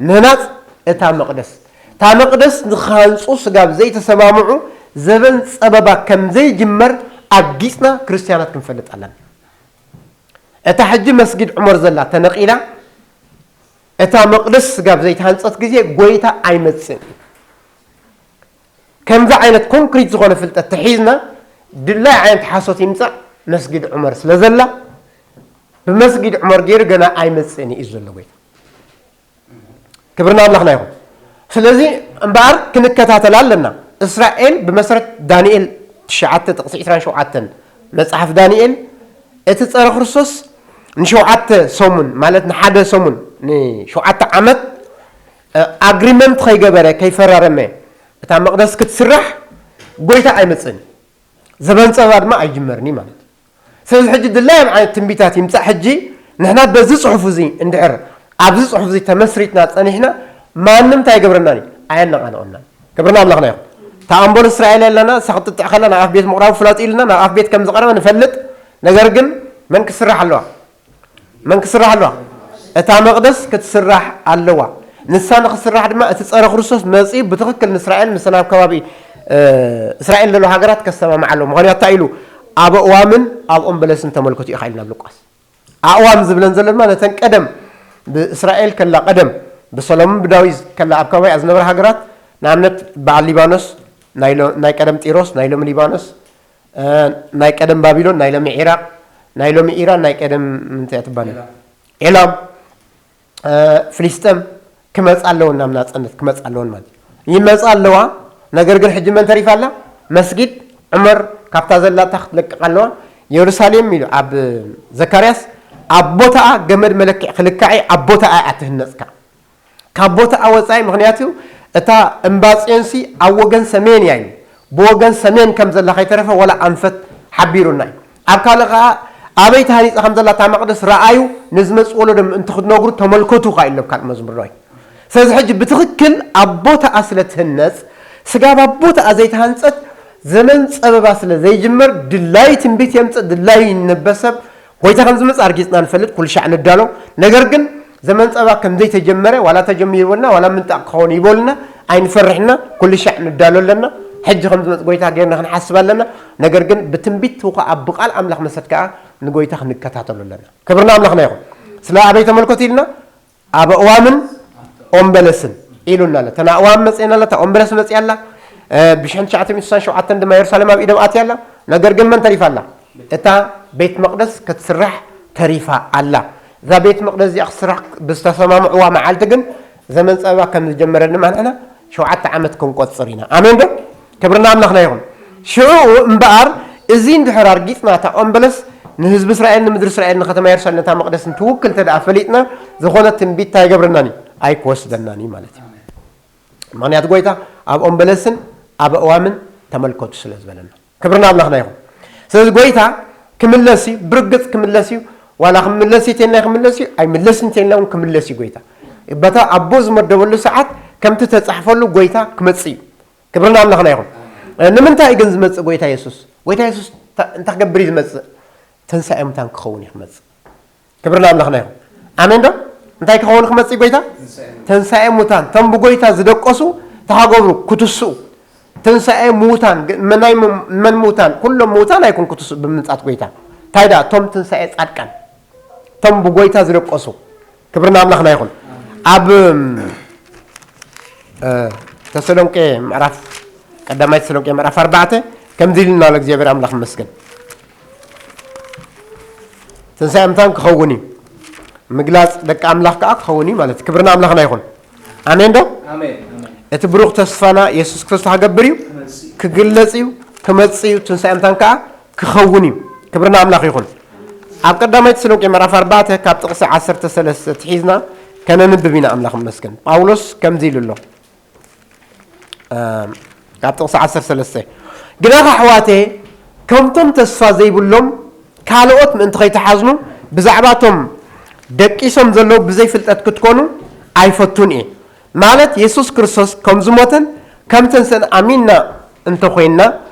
ምህናፅ እታ መቕደስ። እታ መቕደስ ንክሃንፁ ስጋብ ዘይተሰማምዑ ዘበን ፀበባ ከም ዘይጅመር ኣጊፅና ክርስትያናት ክንፈልጥ ኣለና። እታ ሕጂ መስጊድ ዑመር ዘላ ተነቒላ፣ እታ መቕደስ ስጋብ ዘይተሃንፀት ግዜ ጎይታ ኣይመፅእን እዩ። ከምዚ ዓይነት ኮንክሪት ዝኾነ ፍልጠት ተሒዝና ድላይ ዓይነት ሓሶት ይምፃእ መስጊድ ዑመር ስለ ዘላ ብመስጊድ ዑመር ገይሩ ገና ኣይመፅእን እዩ ዘሎ ጎይታ። ክብሪ ንኣምላኽና ይኹን። ስለዚ እምበኣር ክንከታተል ኣለና። እስራኤል ብመሰረት ዳንኤል ትሽዓተ ጥቕሲ ዕስራን ሸውዓተን መጽሓፍ ዳንኤል እቲ ጸረ ክርስቶስ ንሸውዓተ ሰሙን ማለት ንሓደ ሰሙን ንሸውዓተ ዓመት ኣግሪመንት ከይገበረ ከይፈራረመ እታ መቕደስ ክትስራሕ ጎይታ ኣይመጽእን እዩ። ዘበን ጸባ ድማ ኣይጅመርን እዩ ማለት እዩ። ስለዚ ሕጂ ድላዮም ዓይነት ትንቢታት ይምጻእ። ሕጂ ንሕና በዚ ጽሑፍ እዚ እንድሕር ኣብዚ ጽሑፍ እዚ ተመስሪትና ጸኒሕና ማንም እንታይ ይገብረናን እዩ ኣየነቓንቐናን። ክብርና ኣምላኽና ይኹን። እታ ኣምቦል እስራኤል ኣለና እሳ ክትጥዕ ከላ ናብ ኣፍ ቤት ምቕራቡ ፍላጥ ኢልና ናብ ኣፍ ቤት ከም ዝቐረበ ንፈልጥ። ነገር ግን መን ክስራሕ ኣለዋ? መን ክስራሕ ኣለዋ? እታ መቕደስ ክትስራሕ ኣለዋ። ንሳ ንክስራሕ ድማ እቲ ጸረ ክርስቶስ መጺኡ ብትኽክል ንእስራኤል ምስ ናብ ከባቢ እስራኤል ዘለዉ ሃገራት ከሰማምዓ ኣለዎ። ምኽንያቱ እንታይ ኢሉ? ኣብ ኣእዋምን ኣብ ኦም በለስን ተመልከቱ ኢኻ ኢልና ኣብ ሉቃስ። ኣእዋም ዝብለን ዘሎ ድማ ነተን ቀደም ብእስራኤል ከላ ቀደም ብሰሎምን ብዳዊት ከላ ኣብ ከባቢኣ ዝነበራ ሃገራት ንኣብነት በዓል ሊባኖስ ናይ ሎ- ናይ ቀደም ጢሮስ ናይ ሎሚ ሊባኖስ እ፣ ናይ ቀደም ባቢሎን ናይ ሎሚ ዒራቅ ናይ ሎሚ ኢራን ናይ ቀደም ምንታይ እያ ትባል? ኤላም። ኤላም እ፣ ፍልስጤም ክመጻ ኣለወን ናብ ናጽነት ክመጻ ኣለወን ማለት እዩ። ይመጻ ኣለዋ። ነገር ግን ሕጂ መን ተሪፋ ኣላ? መስጊድ ዑመር ካብታ ዘላታ ክትለቅቕ ኣለዋ። የሩሳሌም ኢሉ ኣብ ዘካርያስ ኣብ ቦታኣ ገመድ መለክዒ ክልካዒ ኣብ ቦታኣ እያ ትህነጽካ። ካብ ቦታኣ ወጻኢ ምኽንያቱ እታ እምባ ጽዮንሲ ኣብ ወገን ሰሜን እያ ኢሉ። ብወገን ሰሜን ከም ዘላ ከይተረፈ ዋላ ኣንፈት ሓቢሩና እዩ። ኣብ ካልእ ከኣ ኣበይ ተሃኒጻ ከም ዘላ እታ መቕደስ ረኣዩ፣ ንዝመጽእ ወለዶ ምእንቲ ክትነግሩ ተመልከቱ ከኣ ኢሉ ኣብ ካልእ መዝሙር ዳዊት። ስለዚ ሕጂ ብትኽክል ኣብ ቦታኣ ስለ ትህነጽ፣ ስጋብ ኣብ ቦታኣ ዘይተሃንጸት ዘመን ጸበባ ስለ ዘይጅመር ድላይ ትንቢት የምጽእ፣ ድላይ ይነበሰብ፣ ጎይታ ከም ዝመጽእ ኣርጊጽና ንፈልጥ፣ ኩሉ ሻዕ ንዳሎ። ነገር ግን ዘመን ጸባ ከም ዘይተጀመረ ዋላ ተጀሚሩ ይበልና ዋላ ምንጣቕ ክኸውን ይበልና ኣይንፈርሕና፣ ኩሉ ሻዕ ንዳሎ ኣለና። ሕጂ ከም ዝመጽእ ጎይታ ጌርና ክንሓስብ ኣለና። ነገር ግን ብትንቢት ውኻ ኣብ ብቓል ኣምላኽ መሰት ከኣ ንጎይታ ክንከታተሎ ኣለና። ክብርና ኣምላኽና ይኹን። ስለ ኣበይ ተመልከቱ ኢልና ኣብ ኣእዋምን ኦም በለስን ኢሉና ኣሎ። እተን ኣእዋም መጽኤን ኣላ፣ እታ ኦም በለስ መጽያ ኣላ። እ፣ ብሽሕን ትሽዓተ ሚእትን ስሳን ሸውዓተን ድማ የሩሳሌም ኣብ ኢዶም ኣትያ ኣላ። ነገር ግን መን ተሪፋ ኣላ? እታ ቤት መቕደስ ክትስራሕ ተሪፋ ኣላ። እዛ ቤት መቕደስ እዚኣ ክትስራሕ ብዝተሰማምዕዋ መዓልቲ ግን ዘመን ጸባ ከም ዝጀመረ ድማ ንሕና ሸውዓተ ዓመት ክንቆጽር ኢና። ኣሜን ዶ? ክብርና ኣምላኽና ይኹን። ሽዑ እምበኣር እዚ እንድሕር ኣርጊጽና እታ ኦም በለስ ንህዝቢ እስራኤል ንምድሪ እስራኤል ንከተማ የሩሳሌም ነታ መቕደስ እንትውክል እንተ ደኣ ፈሊጥና ዝኾነ ትንቢት እንታይ ይገብረናን እዩ? ኣይክወስደናን እዩ ማለት እዩ። ምኽንያቱ ጎይታ ኣብ ኦም በለስን ኣብ ኣእዋምን ተመልከቱ ስለ ዝበለና። ክብርና ኣምላኽና ይኹን። ስለዚ ጎይታ ክምለስ እዩ፣ ብርግጽ ክምለስ እዩ። ዋላ ክምለስ እዩ ተልና ክምለስ እዩ፣ ኣይምለስን ተልና እውን ክምለስ እዩ ጎይታ። በታ ኣቦ ዝመደበሉ ሰዓት ከምቲ ተጻሕፈሉ ጎይታ ክመጽእ እዩ። ክብርና ኣምላኽና ይኹን። ንምንታይ ግን ዝመጽእ ጎይታ የሱስ? ጎይታ የሱስ እንታይ ክገብር እዩ ዝመጽእ? ትንሳኤ ሙታን ክኸውን እዩ ክመጽእ። ክብርና ኣምላኽና ይኹን። ኣሜን ዶ? እንታይ ክኸውን ክመጽእ ጎይታ? ትንሳኤ ሙታን። እቶም ብጎይታ ዝደቀሱ ተሃገብሩ ክትስኡ። ትንሳኤ ሙታን፣ መን ሙታን? ኩሎም ሙታን ኣይኮን ክትስኡ ብምምጻት ጎይታ። እንታይ ደኣ? እቶም ትንሳኤ ጻድቃን። እቶም ብጎይታ ዝደቀሱ። ክብርና ኣምላኽና ይኹን። ኣብ ተሰሎንቄ ምዕራፍ ቀዳማይ ተሰሎንቄ ምዕራፍ ኣርባዕተ ከምዚ ኢልና ኣሎ እግዚኣብሔር ኣምላኽ ይመስገን። ትንሳኤ ሙታን ክኸውን እዩ። ምግላጽ ደቂ ኣምላኽ ከዓ ክኸውን እዩ ማለት እዩ። ክብርና ኣምላኽና ይኹን። ኣሜን ዶ? ኣሜን፣ ኣሜን። እቲ ብሩኽ ተስፋና የሱስ ክርስቶስ ክገብር እዩ፣ ክመጽእ እዩ። ክግለጽ እዩ፣ ክመጽእ እዩ። ትንሳኤ ሙታን ከዓ ክኸውን እዩ። ክብርና ኣምላኽ ይኹን። ኣብ ቀዳማይ ተሰሎንቄ ምዕራፍ ኣርባዕተ ካብ ጥቕሲ ዓሰርተ ሰለስተ ትሒዝና ከነንብብ ኢና። ኣምላኽ ይመስገን። ጳውሎስ ከምዚ ኢሉ ኣሎ። ካብ ጥቕሲ ዓሰርተ ሰለስተ፣ ግናኸ ኣሕዋተየ፣ ከምቶም ተስፋ ዘይብሎም ካልኦት ምእንቲ ከይትሓዝኑ፣ ብዛዕባቶም ደቂሶም ዘለዉ ብዘይ ፍልጠት ክትኮኑ ኣይፈቱን እየ። ማለት የሱስ ክርስቶስ ከም ዝሞተን ከም ተንስእን ኣሚንና እንተኾይንና፣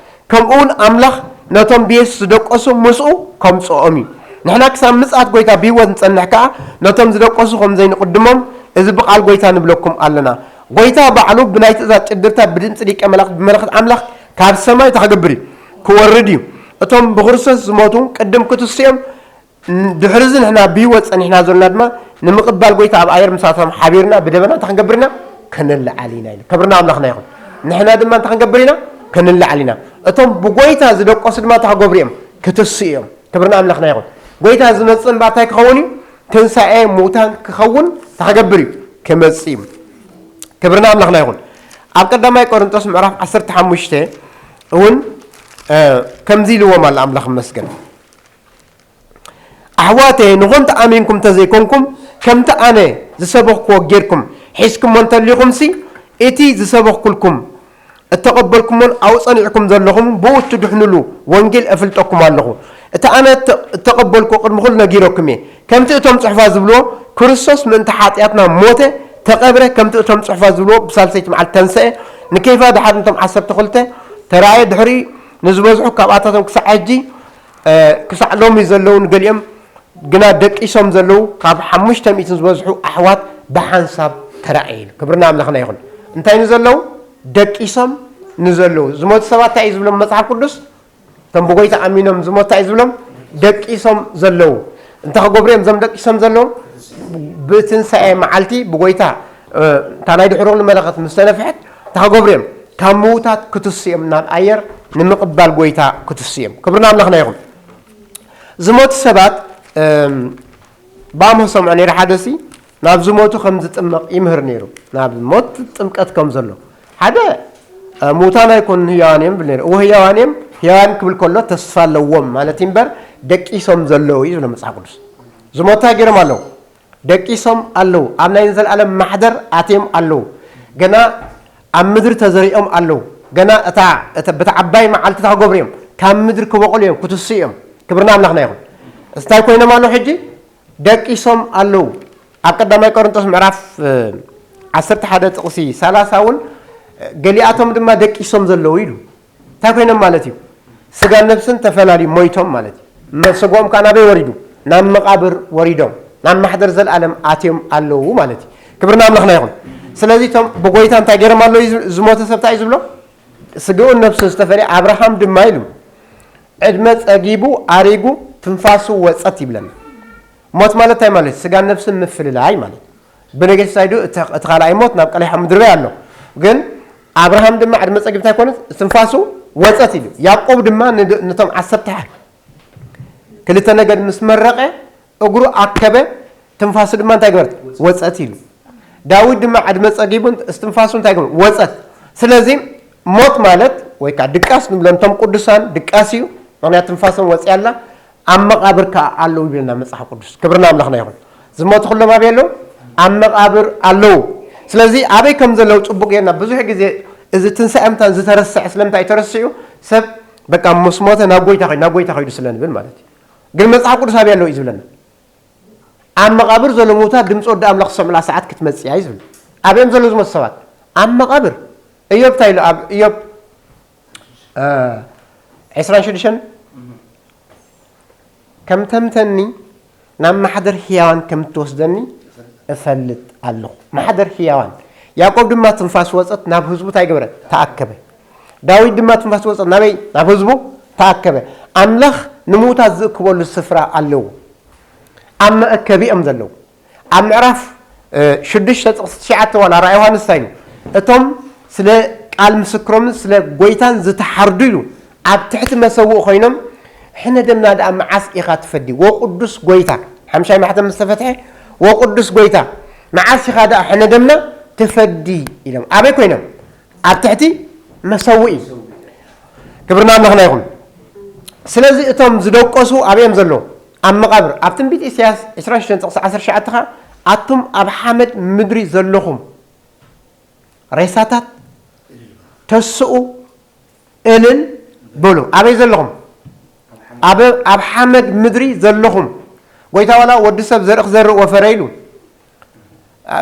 ከምኡ እውን ኣምላኽ ነቶም ብየሱስ ዝደቀሱ ምስኡ ከምጽኦም እዩ። ንሕና ክሳብ ምጽኣት ጐይታ ብህይወት ንጸንሕ ከኣ፣ ነቶም ዝደቀሱ ከም ዘይንቕድሞም፣ እዚ ብቓል ጐይታ ንብለኩም ኣለና። ጐይታ ባዕሉ ብናይ ትእዛዝ ጭድርታ፣ ብድምጺ ሊቀ መላእክት፣ ብመለኸት ኣምላኽ ካብ ሰማይ እንታይ ክገብር እዩ? ክወርድ እዩ። እቶም ብክርስቶስ ዝሞቱ ቅድም ክትስኡ እዮም። ድሕሪ እዚ ንሕና ብህይወት ጸኒሕና ዘሎና ድማ ንምቕባል ጐይታ ኣብ ኣየር ምሳቶም ሓቢርና ብደበና እንታይ ክንገብር ኢና? ክንለዓል ኢና ኢሉ። ክብርና ኣምላኽና ይኹን። ንሕና ድማ እንታይ ክንገብር ኢና? ክንለዓል ኢና። እቶም ብጐይታ ዝደቀሱ ድማ እንታይ ክገብሩ እዮም? ክትስኡ እዮም። ክብርና ኣምላኽና ይኹን። ጐይታ ዝመጽእ እምበኣር እንታይ ክኸውን እዩ? ትንሳኤ ሙታን ክኸውን እንታይ ክገብር እዩ? ክመጽእ እዩ። ክብርና ኣምላኽና ይኹን። ኣብ ቀዳማይ ቆሮንቶስ ምዕራፍ ዓሰርተ ሓሙሽተ እውን ከምዚ ኢልዎም ኣሎ ኣምላኽ ይመስገን። ኣሕዋተየ ንኾንተ ኣሚንኩም እንተዘይኮንኩም ከምቲ ኣነ ዝሰበኽክዎ ጌርኩም ሒዝኩሞ እንተሊኹምሲ እቲ ዝሰበኽኩልኩም እተቐበልኩሞን ኣብኡ ጸኒዕኩም ዘለኹም ብኡ እትድሕኑሉ ወንጌል እፍልጠኩም ኣለኹ። እቲ ኣነ እተቐበልኩ ቅድሚ ኩሉ ነጊረኩም እየ። ከምቲ እቶም ጽሑፋት ዝብልዎ ክርስቶስ ምእንቲ ሓጢኣትና ሞተ፣ ተቐብረ፣ ከምቲ እቶም ጽሑፋት ዝብልዎ ብሳልሰይቲ መዓልቲ ተንሰአ፣ ንኬፋ ድሓር ነቶም ዓሰርተ ክልተ ተራእየ፣ ድሕሪኡ ንዝበዝሑ ካብኣታቶም ክሳዕ ሕጂ ክሳዕ ሎሚ ዘለዉ ንገሊኦም ግና ደቂሶም ዘለዉ ካብ ሓሙሽተ ሚእትን ዝበዝሑ ኣሕዋት ብሓንሳብ ተራእየ ኢሉ። ክብርና ኣምላኽና ይኹን። እንታይ ንዘለዉ? ደቂሶም ንዘለዉ። ዝሞቱ ሰባት እንታይ እዩ ዝብሎም መጽሓፍ ቅዱስ? እቶም ብጎይታ ኣሚኖም ዝሞቱ እንታይ እዩ ዝብሎም? ደቂሶም ዘለዉ። እንታይ ክገብሩ እዮም እዞም ደቂሶም ዘለዉ? ብትንሳኤ መዓልቲ ብጎይታ እታ ናይ ድሕሩ ንመለኸት ምስ ተነፍሐት እንታይ ክገብሩ እዮም? ካብ ምዉታት ክትሱ እዮም፣ ናብ ኣየር ንምቕባል ጎይታ ክትሱ እዮም። ክብርና ኣምላኽና ይኹን። ዝሞቱ ሰባት ብኣምሆሶም ነይሩ። ሓደ ሲ ናብ ዝሞቱ ከም ዝጥመቕ ይምህር ነይሩ። ናብ ሞት ጥምቀት ከም ዘሎ ሓደ ምውታን ኣይኮኑን ህያዋን እዮም ብል ነይሩ። እወ ህያዋን እዮም። ህያዋን ክብል ከሎ ተስፋ ኣለዎም ማለት እዩ እምበር ደቂሶም ዘለዉ እዩ ዝብሎ መጽሓፍ ቅዱስ። ዝሞቱ እንታይ ገይሮም ኣለዉ? ደቂሶም ኣለዉ። ኣብ ናይ ዘለኣለም ማሕደር ኣትዮም ኣለዉ። ገና ኣብ ምድሪ ተዘሪኦም ኣለዉ። ገና እታ እታ- በታ ዓባይ መዓልቲ እንታይ ክገብሩ እዮም? ካብ ምድሪ ክበቑሉ እዮም፣ ክትስኡ እዮም። ክብርና ኣምላኽና ይኹን። እንታይ ኮይኖም ኣለዉ ሕጂ? ደቂሶም ኣለዉ። ኣብ ቀዳማይ ቆሮንቶስ ምዕራፍ ዓሰርተ ሓደ ጥቕሲ ሰላሳ እውን ገሊኣቶም ድማ ደቂሶም ዘለዉ ኢሉ። እንታይ ኮይኖም ማለት እዩ? ስጋን ነብስን ተፈላልዩ ሞይቶም ማለት እዩ። መ- ስጋኦም ከዓ ናበይ ወሪዱ? ናብ መቓብር ወሪዶም ናብ ማሕደር ዘለኣለም ኣትዮም ኣለዉ ማለት እዩ። ክብርና ኣምላኽና ይኹን። ስለዚ እቶም ብጎይታ እንታይ ገይሮም ኣለዉ እዩ ዝ- ዝሞተ ሰብ እንታይ እዩ ዝብሎ? ስጋኡን ነብሱን ዝተፈለየ ኣብርሃም ድማ ኢሉ ዕድመ ጸጊቡ ኣሪጉ ትንፋሱ ወጸት ይብለና። ሞት ማለት እንታይ ማለት? ስጋን ነብስን ምፍልላይ ማለት። ብነገሽ ሳይዱ እቲ እቲ ካልኣይ ሞት ናብ ቀላይ ሓሙድ ርባይ ኣሎ። ግን ኣብርሃም ድማ ዕድመ ጸጊብ እንታይ ኮነ? ትንፋሱ ወጸት ኢሉ። ያዕቆብ ድማ ንድ- ነቶም ዓሰርተ ሓደ ክልተ ነገድ ምስ መረቐ እግሩ ኣከበ፣ ትንፋሱ ድማ እንታይ ገበረት? ወጸት ኢሉ። ዳዊት ድማ ዕድመ ጸጊቡ እስትንፋሱ እንታይ ገበረ? ወጸት። ስለዚ ሞት ማለት ወይ ከዓ ድቃስ ንብሎ ነቶም ቅዱሳን ድቃስ እዩ። ምክንያቱ ትንፋሶም ወፂኣ ኣላ። ኣብ መቓብር ከዓ ኣለዉ ይብለና መፅሓፍ ቅዱስ። ክብርና ኣምላኽና ይኹን። ዝሞቱ ኩሎም ኣበይ ኣለዉ? ኣብ መቓብር ኣለዉ። ስለዚ ኣበይ ከም ዘለዉ ፅቡቅ ጌርና ብዙሕ ግዜ እዚ ትንሳኤ ምታን ዝተረስዐ ስለምንታይ ተረሲዑ? ሰብ በቃ ምስ ሞተ ናብ ጎይታ ከይዱ ናብ ጎይታ ከይዱ ስለ ንብል ማለት እዩ። ግን መፅሓፍ ቅዱስ ኣበይ ኣለዉ እዩ ዝብለና? ኣብ መቓብር ዘሎ ምውታት ድምፂ ወዲ ኣምላኽ ዝሰምዑላ ሰዓት ክትመፅእ እያ እዩ ዝብል። ኣበዮም ዘሎ ዝሞቱ ሰባት? ኣብ መቓብር። እዮብ እንታይ ኢሉ ኣብ እዮብ ዕስራን ሽዱሽተን? ከም ተምተኒ ናብ ማሕደር ህያዋን ከም እትወስደኒ እፈልጥ ኣለኹ። ማሕደር ህያዋን። ያዕቆብ ድማ ትንፋስ ወፀት ናብ ህዝቡ እንታይ ገበረ? ተኣከበ። ዳዊት ድማ ትንፋስ ወፀት ናበይ? ናብ ህዝቡ ተኣከበ። ኣምላኽ ንምውታት ዝእክበሉ ስፍራ ኣለዎ። ኣብ መእከቢ እዮም ዘለዉ። ኣብ ምዕራፍ ሽዱሽተ ጥቕሲ ትሽዓተ ዋላ ራእይ ዮሃንስ እንታይ ኢሉ? እቶም ስለ ቃል ምስክሮምን ስለ ጎይታን ዝተሓርዱ ኢሉ ኣብ ትሕቲ መሰውእ ኮይኖም ሕነ ደምና ደኣ መዓስ ኢኻ ትፈዲ? ወቅዱስ ጎይታ ሓምሻይ ማሕተም ምስ ተፈትሐ ወቅዱስ ጎይታ መዓስ ኢኻ ደኣ ሕነ ደምና ትፈዲ ኢሎም ኣበይ ኮይኖም? ኣብ ትሕቲ መሰውእ እዩ። ክብርና ኣምላኽና ይኹን። ስለዚ እቶም ዝደቀሱ ኣበይ እዮም ዘለዉ? ኣብ መቓብር። ኣብ ትንቢት ኢሳያስ ዕስራን ሽዱሽተን ጥቕሲ ዓሰርተ ትሽዓተ ኸዓ ኣቱም ኣብ ሓመድ ምድሪ ዘለኹም ሬሳታት ተስኡ እልል በሉ። ኣበይ ዘለኹም? ኣብ ኣብ ሓመድ ምድሪ ዘለኹም። ጎይታ ዋላ ወዲ ሰብ ዘርኢ ክዘርእ ወፈረ ኢሉ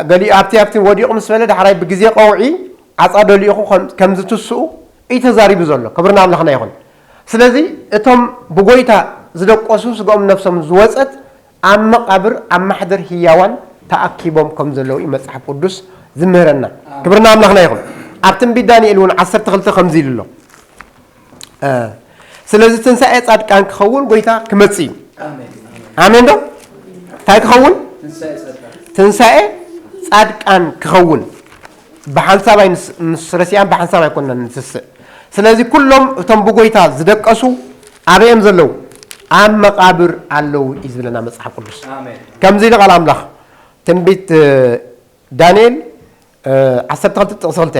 ገሊኡ ኣብቲ ኣብቲ ወዲቑ ምስ በለ ዳሕራይ ብግዜ ቀውዒ ዓፃ ደሊኹ ከም ዝትስኡ እዩ ተዛሪቡ ዘሎ። ክብርና ኣምላኽና ይኹን። ስለዚ እቶም ብጎይታ ዝደቆሱ ስጋኦም ነፍሶም ዝወፀት ኣብ መቓብር ኣብ ማሕደር ህያዋን ተኣኪቦም ከም ዘለዉ እዩ መፅሓፍ ቅዱስ ዝምህረና። ክብርና ኣምላኽና ይኹን። ኣብ ትንቢት ዳንኤል እውን ዓሰርተ ክልተ ከምዚ ኢሉ ኣሎ። ስለዚ ትንሳኤ ፃድቃን ክኸውን ጎይታ ክመፅእ እዩ። ኣሜን ዶ? እንታይ ክኸውን? ትንሳኤ ፃድቃን ክኸውን። ብሓንሳብ ኣይንስ- ምስ ረሲኣን ብሓንሳብ ኣይኮንና ንስስእ። ስለዚ ኩሎም እቶም ብጎይታ ዝደቀሱ ኣበይ እዮም ዘለዉ? ኣብ መቓብር ኣለዉ እዩ ዝብለና መፅሓፍ ቅዱስ። ኣሜን። ከምዚ ኢሉ ቃል ኣምላኽ ትንቢት ዳንኤል ዓሰርተ ክልተ ጥቕሲ ክልተ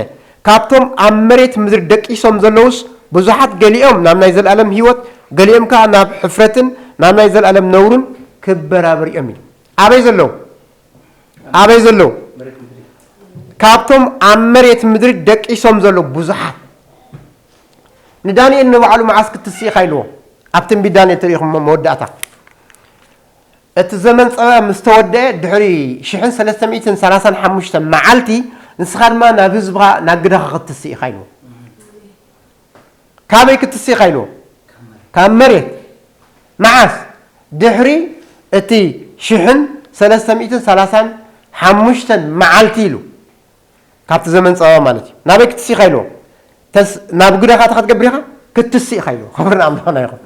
ካብቶም ኣብ መሬት ምድሪ ደቂሶም ዘለዉስ ብዙሓት፣ ገሊኦም ናብ ናይ ዘለኣለም ህይወት፣ ገሊኦም ከኣ ናብ ሕፍረትን ናብ ናይ ዘለኣለም ነውርን ክበራበሩ እዮም ኢሉ። ኣበይ ዘለዉ? ኣበይ ዘለዉ? ካብቶም ኣብ መሬት ምድሪ ደቂሶም ዘለዉ ብዙሓት። ንዳንኤል ንባዕሉ መዓስ ክትስእ ኢኻ ኢልዎ? ኣብ ትንቢት ዳንኤል ትሪኢኹም መወዳእታ። እቲ ዘመን ጸባ ምስ ተወደአ ድሕሪ ሽሕን ሰለስተ ሚእትን ሰላሳን ሓሙሽተ መዓልቲ፣ ንስኻ ድማ ናብ ህዝብኻ ናብ ግደኻ ክትስእ ኢኻ ኢልዎ። ካበይ ክትስእ ኢኻ ኢልዎ? ካብ መሬት። መዓስ? ድሕሪ እቲ ሽሕን ሰለስተ ሚእትን ሰላሳን ሓሙሽተን መዓልቲ ኢሉ። ካብቲ ዘመን ጸባ ማለት እዩ። ናበይ ክትስእ ኢኻ ኢልዎ? ተስ-፣ ናብ ግደኻ እንታይ ክትገብር ኢኻ? ክትስእ ኢኻ ኢልዎ። ክብሪ ንኣምላኽና ይኹን።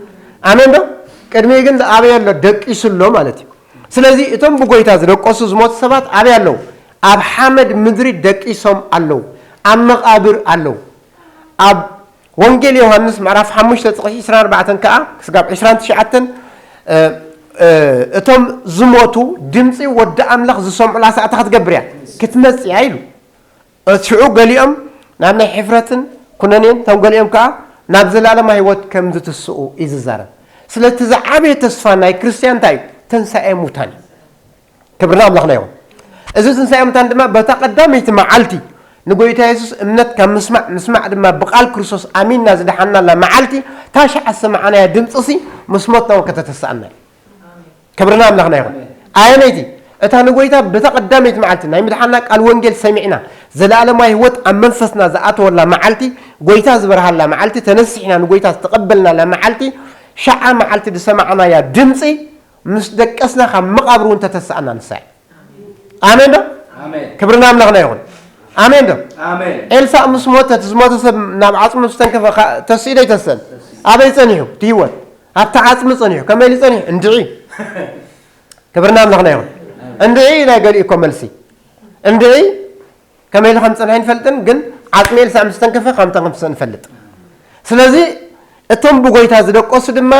ኣሜን ዶ? ቅድሚኡ ግን ኣበይ ኣሎ? ደቂሱ ኣሎ ማለት እዩ። ስለዚ እቶም ብጎይታ ዝደቀሱ ዝሞቱ ሰባት ኣበይ ኣለዉ? ኣብ ሓመድ ምድሪ ደቂሶም ኣለዉ። ኣብ መቓብር ኣለዉ። ኣብ ወንጌል ዮሃንስ ምዕራፍ ሓሙሽተ ጥቕሲ ዕስራን ኣርባዕተን ከኣ ክስጋብ ዕስራን ትሽዓተን፣ እ፣ እ፣ እቶም ዝሞቱ ድምጺ ወዲ ኣምላኽ ዝሰምዑላ ሰዓት እንታይ ክትገብር እያ? ክትመጽእ እያ ኢሉ። እቲ ሽዑ ገሊኦም ናብ ናይ ሕፍረትን ኩነኔን፣ እቶም ገሊኦም ከኣ ናብ ዘላለማዊ ህይወት ከም ዝትስኡ እዩ ዝዛረብ። ስለቲ ዝዓበየ ተስፋ ናይ ክርስትያን እንታይ እዩ? ትንሳኤ ሙታን እዩ። ክብሪ ንኣምላኽና ይኹን። እዚ ትንሳኤ ሙታን ድማ በታ ቀዳመይቲ መዓልቲ ንጎይታ የሱስ እምነት ካብ ምስማዕ፣ ምስማዕ ድማ ብቓል ክርስቶስ ኣሚንና ዝደሓንናላ መዓልቲ፣ እታ ሸዓ ዝሰማዕናያ ድምፂሲ ምስ ሞትና እውን ከተተስኣና እዩ። ክብሪ ንኣምላኽና ይኹን። ኣየነይቲ? እታ ንጎይታ በታ ቀዳመይቲ መዓልቲ ናይ ምድሓንና ቃል ወንጌል ሰሚዕና፣ ዘለኣለማዊ ህይወት ኣብ መንፈስና ዝኣተወላ መዓልቲ፣ ጎይታ ዝበርሃላ መዓልቲ፣ ተነሲሕና ንጎይታ ዝተቐበልናላ መዓልቲ፣ ሸዓ መዓልቲ ዝሰማዕናያ ድምፂ፣ ምስ ደቀስና ካብ መቓብር እውን ተተስኣና ንሳ እያ። ኣሜን ዶ? ኣሜን። ክብሪ ንኣምላኽና ይኹን። ኣሜን ዶ? ኣሜን። ኤልሳዕ ምስ ሞተ፣ እቲ ዝሞተ ሰብ ናብ ዓጽሙ ዝተንከፈ ካ-፣ ተስኡ ዶ ኣይተስእን? ኣበይ ጸኒሑ? እቲ ህይወት ኣብቲ ዓጽሚ ጸኒሑ። ከመይ ኢሉ ጸኒሑ? እንድዒ። ክብሪ ንኣምላኽና ይኹን። እንድዒ ናይ ገሊኡ እኮ መልሲ። እንድዒ ከመይ ኢሉ ከም ዝጸንሐ ኣይንፈልጥን፣ ግን ዓጽሚ ኤልሳዕ ምስ ተንከፈ ከም ተንከፈ ንፈልጥ። ስለዚ እቶም ብጎይታ ዝደቀሱ ድማ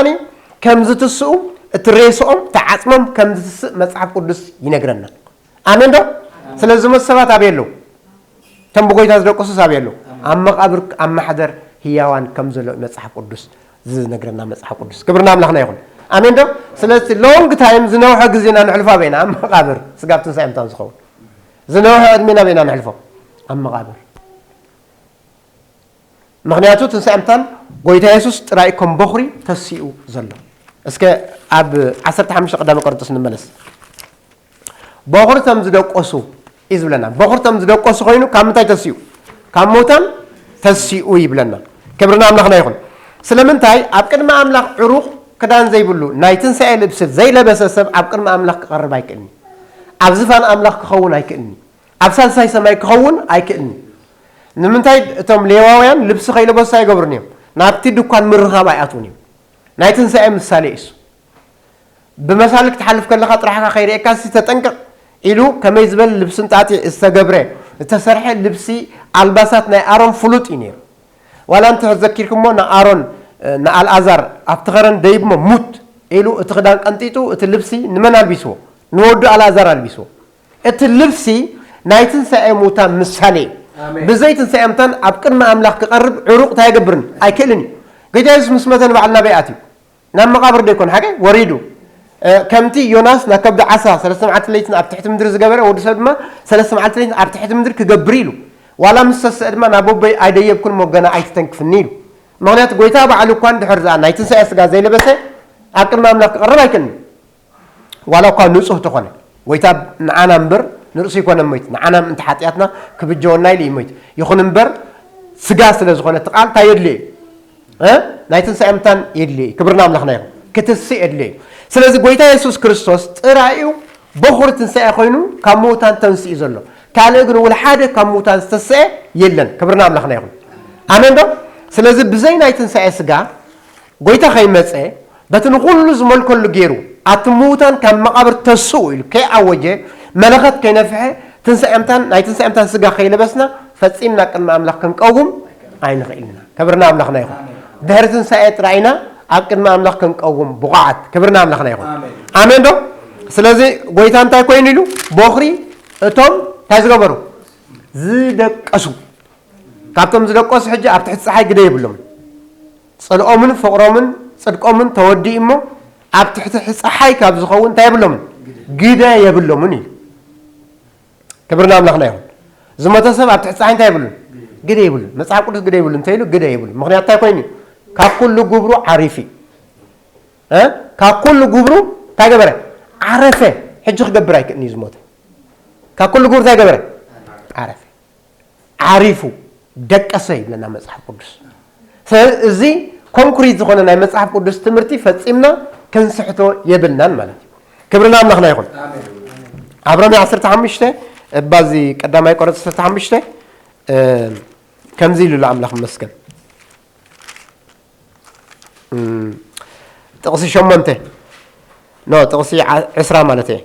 ከም ዝትስኡ፣ እቲ ሬስኦም፣ እቲ ዓጽሞም ከም ዝትስእ መጽሓፍ ቅዱስ ይነግረና። ኣሜን ዶ? ስለዚ ዝሞቱ ሰባት ኣበይ ኣለዉ? እቶም ብጎይታ ዝደቀሱስ ኣበይ ኣለዉ? ኣብ መቓብር፣ ኣብ ማሕደር ህያዋን ከም ዘለዉ መጽሓፍ ቅዱስ ዝነግረና መጽሓፍ ቅዱስ። ክብሪ ንኣምላኽና ይኹን። ኣሜን ዶ? ስለዚ ሎንግ ታይም ዝነውሐ ግዜና ነሕልፎ ኣበይና? ኣብ መቓብር። ስጋብ ትንሳኤ ሙታን ዝኸውን ዝነውሐ ዕድሜና ኣበይና ነሕልፎ? ኣብ መቓብር። ምኽንያቱ ትንሳኤ ሙታን ጎይታ የሱስ ጥራይ ከም በኹሪ ተሲኡ ዘሎ። እስከ ኣብ ዓሰርተ ሓሙሽተ ቀዳማይ ቆሮንቶስ ንመለስ። በኹሪ እቶም ዝደቀሱ እዩ ዝብለና። በኹሪ እቶም ዝደቀሱ ኮይኑ ካብ ምንታይ ተሲኡ? ካብ ሙታን ተሲኡ ይብለና። ክብሪ ንኣምላኽና ይኹን። ስለምንታይ? ኣብ ቅድሚ ኣምላኽ ዕሩቕ ክዳን ዘይብሉ ናይ ትንሳኤ ልብሲ ዘይለበሰ ሰብ ኣብ ቅድሚ ኣምላኽ ክቐርብ ኣይክእልን እዩ። ኣብ ዝፋን ኣምላኽ ክኸውን ኣይክእልን እዩ። ኣብ ሳልሳይ ሰማይ ክኸውን ኣይክእልን እዩ። ንምንታይ? እቶም ሌዋውያን ልብሲ ከይለበሱ ኣይገብሩን እዮም። ናብቲ ድኳን ምርኻብ ኣይኣትዉን እዮም። ናይ ትንሳኤ ምሳሌ እዩ እሱ። ብመሳሊ ክትሓልፍ ከለኻ ጥራሕካ ከይርእየካ፣ "እስቲ ተጠንቀቕ" ኢሉ ከመይ ዝበለ ልብሲ እንጣጢዕ ዝተገብረ፣ ዝተሰርሐ ልብሲ፣ ኣልባሳት ናይ ኣሮን ፍሉጥ እዩ ነይሩ። ዋላ እንተ ዘኪርኩሞ ንኣሮን፣ ንኣልኣዛር ኣብቲ ኸረን ደይብሞ ሙት ኢሉ እቲ ክዳን ቀንጢጡ እቲ ልብሲ ንመን ኣልቢስዎ? ንወዱ ኣልኣዛር ኣልቢስዎ። እቲ ልብሲ ናይ ትንሳኤ ሙታን ምሳሌ እዩ። ኣሜን። ብዘይ ትንሳኤ ሙታን ኣብ ቅድሚ ኣምላኽ ክቐርብ ዕሩቕ እንታይ ኣይገብርን? ኣይክእልን እዩ። ጌታ የሱስ ምስ መተ ንባዕልና ኣበይ ኣትዩ? ናብ መቓብር ዶ ይኮን ሓቀይ ወሪዱ? እ፣ ከምቲ ዮናስ ናብ ከብዲ ዓሳ ሰለስተ መዓልቲ ለይትን ኣብ ትሕቲ ምድሪ ዝገበረ፣ ወዲ ሰብ ድማ ሰለስተ መዓልቲ ለይትን ኣብ ትሕቲ ምድሪ ክገብር ኢሉ። ዋላ ምስ ሰሰአ ድማ ናብ ኣቦይ ኣይደየብኩን እሞ ገና ኣይትተንክፍኒ ኢሉ። ምኽንያቱ ጎይታ ባዕሉ እኳ እንድሕር ዝኣ ናይ ትንሳኤ ስጋ ዘይለበሰ ኣብ ቅድሚ ኣምላኽ ክቐርብ ኣይክእልን። ዋላ እኳ ንጹህ ተኾነ፣ ጎይታ ንዓና እምበር ንርእሱ ይኮነ ሞይት፣ ንዓና ምእንቲ ሓጢኣትና ክብጀወና ኢሉ እዩ ሞይት። ይኹን እምበር ስጋ ስለ ዝኾነ እቲ ቃል እንታይ የድልዮ እዩ? እ? ናይ ትንሳኤ ሙታን የድልዮ እዩ። ክብሪ ንኣምላኽና ይኹን። ክትስእ የድልዮ እዩ። ስለዚ ጎይታ የሱስ ክርስቶስ ጥራይ እዩ በኹሪ ትንሳኤ ኮይኑ ካብ ምዉታን ተንሲኡ ዘሎ። ካልእ ግን ወላ ሓደ ካብ ምዉታን ዝተስአ የለን። ክብሪ ንኣምላኽና ይኹን። ኣሜን ዶ? ስለዚ ብዘይ ናይ ትንሳኤ ስጋ ጎይታ ከይመጸ፣ በቲ ንኹሉ ዝመልከሉ ገይሩ፣ ኣቲ ምዉታን ካብ መቓብር ተስኡ ኢሉ ከይኣወጀ፣ መለኸት ከይነፍሐ፣ ትንሳኤ ሙታን፣ ናይ ትንሳኤ ሙታን ስጋ ከይለበስና፣ ፈጺምና ቅድሚ ኣምላኽ ክንቀውም ኣይንኽእልን ኢና። ክብሪ ንኣምላኽና ይኹን። ድሕሪ ትንሳኤ ጥራይ ኢና ኣብ ቅድሚ ኣምላኽ ክንቀውም ብቑዓት። ክብሪ ንኣምላኽና ይኹን። ኣሜን። ኣሜን ዶ? ስለዚ ጎይታ እንታይ ኮይኑ ኢሉ? በኹሪ እቶም እንታይ ዝገበሩ? ዝደቀሱ። ካብቶም ዝደቀሱ ሕጂ ኣብ ትሕቲ ፀሓይ ግደ የብሎምን። ፅልኦምን ፍቕሮምን ፅድቆምን ተወዲኡ እሞ ኣብ ትሕቲ ፀሓይ ካብ ዝኸውን እንታይ የብሎምን? ግደ የብሎምን ኢሉ። ክብሪ ንኣምላኽና ይኹን። ዝሞተ ሰብ ኣብ ትሕቲ ፀሓይ እንታይ የብሉን? ግደ የብሉን። መፅሓፍ ቅዱስ ግደ የብሉን እንተኢሉ ግደ የብሉን። ምኽንያት እንታይ ኮይኑ? ካብ ኩሉ ግብሩ ዓሪፉ እዩ። እ? ካብ ኩሉ ግብሩ እንታይ ገበረ? ዓረፈ። ሕጂ ክገብር ኣይክእልን እዩ ዝሞተ። ካብ ኩሉ ግብሩ እንታይ ገበረ? ዓረፈ። ዓሪፉ፣ ደቀሰ ይብለና መጽሓፍ ቅዱስ። ስለዚ እዚ ኮንክሪት ዝኾነ ናይ መጽሓፍ ቅዱስ ትምህርቲ ፈጺምና ክንስሕቶ የብልናን ማለት እዩ። ክብሪ ንኣምላኽና ይኹን። ኣብ ሮሜ ዓሰርተ ሓሙሽተ እባ እዚ ቀዳማይ ቆሮንቶስ ዓሰርተ ሓሙሽተ እ፣ ከምዚ ኢሉ ኣሎ ኣምላኽ ይመስገን። እም፣ ጥቕሲ ሸሞንተ፣ ኖ፣ ጥቕሲ ዓ-፣ ዕስራ ማለት እየ።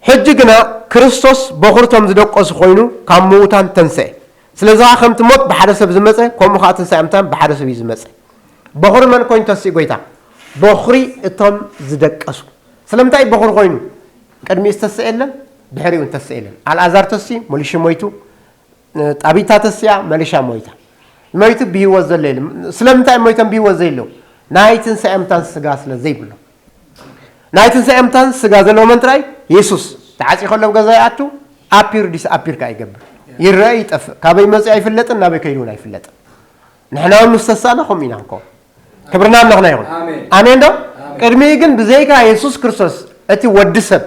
ሕጂ ግና ክርስቶስ በኹርቶም ዝደቀሱ ኮይኑ ካብ ምዉታን ተንስአ። ስለዚ ኸዓ ከምቲ ሞት ብሓደ ሰብ ዝመጸ፣ ከምኡ ኸዓ ትንሳኤ ሙታን ብሓደ ሰብ እዩ ዝመጸ። በኹሪ መን ኮይኑ ተስኡ ጐይታ? በኹሪ እቶም ዝደቀሱ። ስለምንታይ በኹሪ ኮይኑ? ቅድሚኡ ዝተስአ የለን፣ ድሕሪኡ እውን ተስአ የለን። ኣልኣዛር ተስኡ፣ መሊሹ ሞይቱ። ጣቢታ ተስኣ፣ መሊሻ ሞይታ። ሞይቱ ብህይወት ዘሎ የለን። ስለምንታይ ሞይቶም ብህይወት ዘይለዉ? ናይ ትንሳኤ ሙታን ስጋ ስለ ዘይብሎም። ናይ ትንሳኤ ሙታን ስጋ ዘለዎ መን ጥራይ? የሱስ። ተዓጽዩ ከሎ ኣብ ገዛ ይኣቱ፣ ኣፒር ዲስኣፒር ከኣ ይገብር። ይረአ ይጠፍእ። ካበይ መጺኡ ኣይፍለጥን፣ ናበይ ከይዱ እውን ኣይፍለጥን። ንሕና እውን ምስ ተሳእና ከምኡ ኢና ክንከውን። ክብሪ ንኣምላኽና ይኹን። ኣሜን። ኣሜን ዶ? ኣሜን። ቅድሚኡ ግን ብዘይካ የሱስ ክርስቶስ እቲ ወዲ ሰብ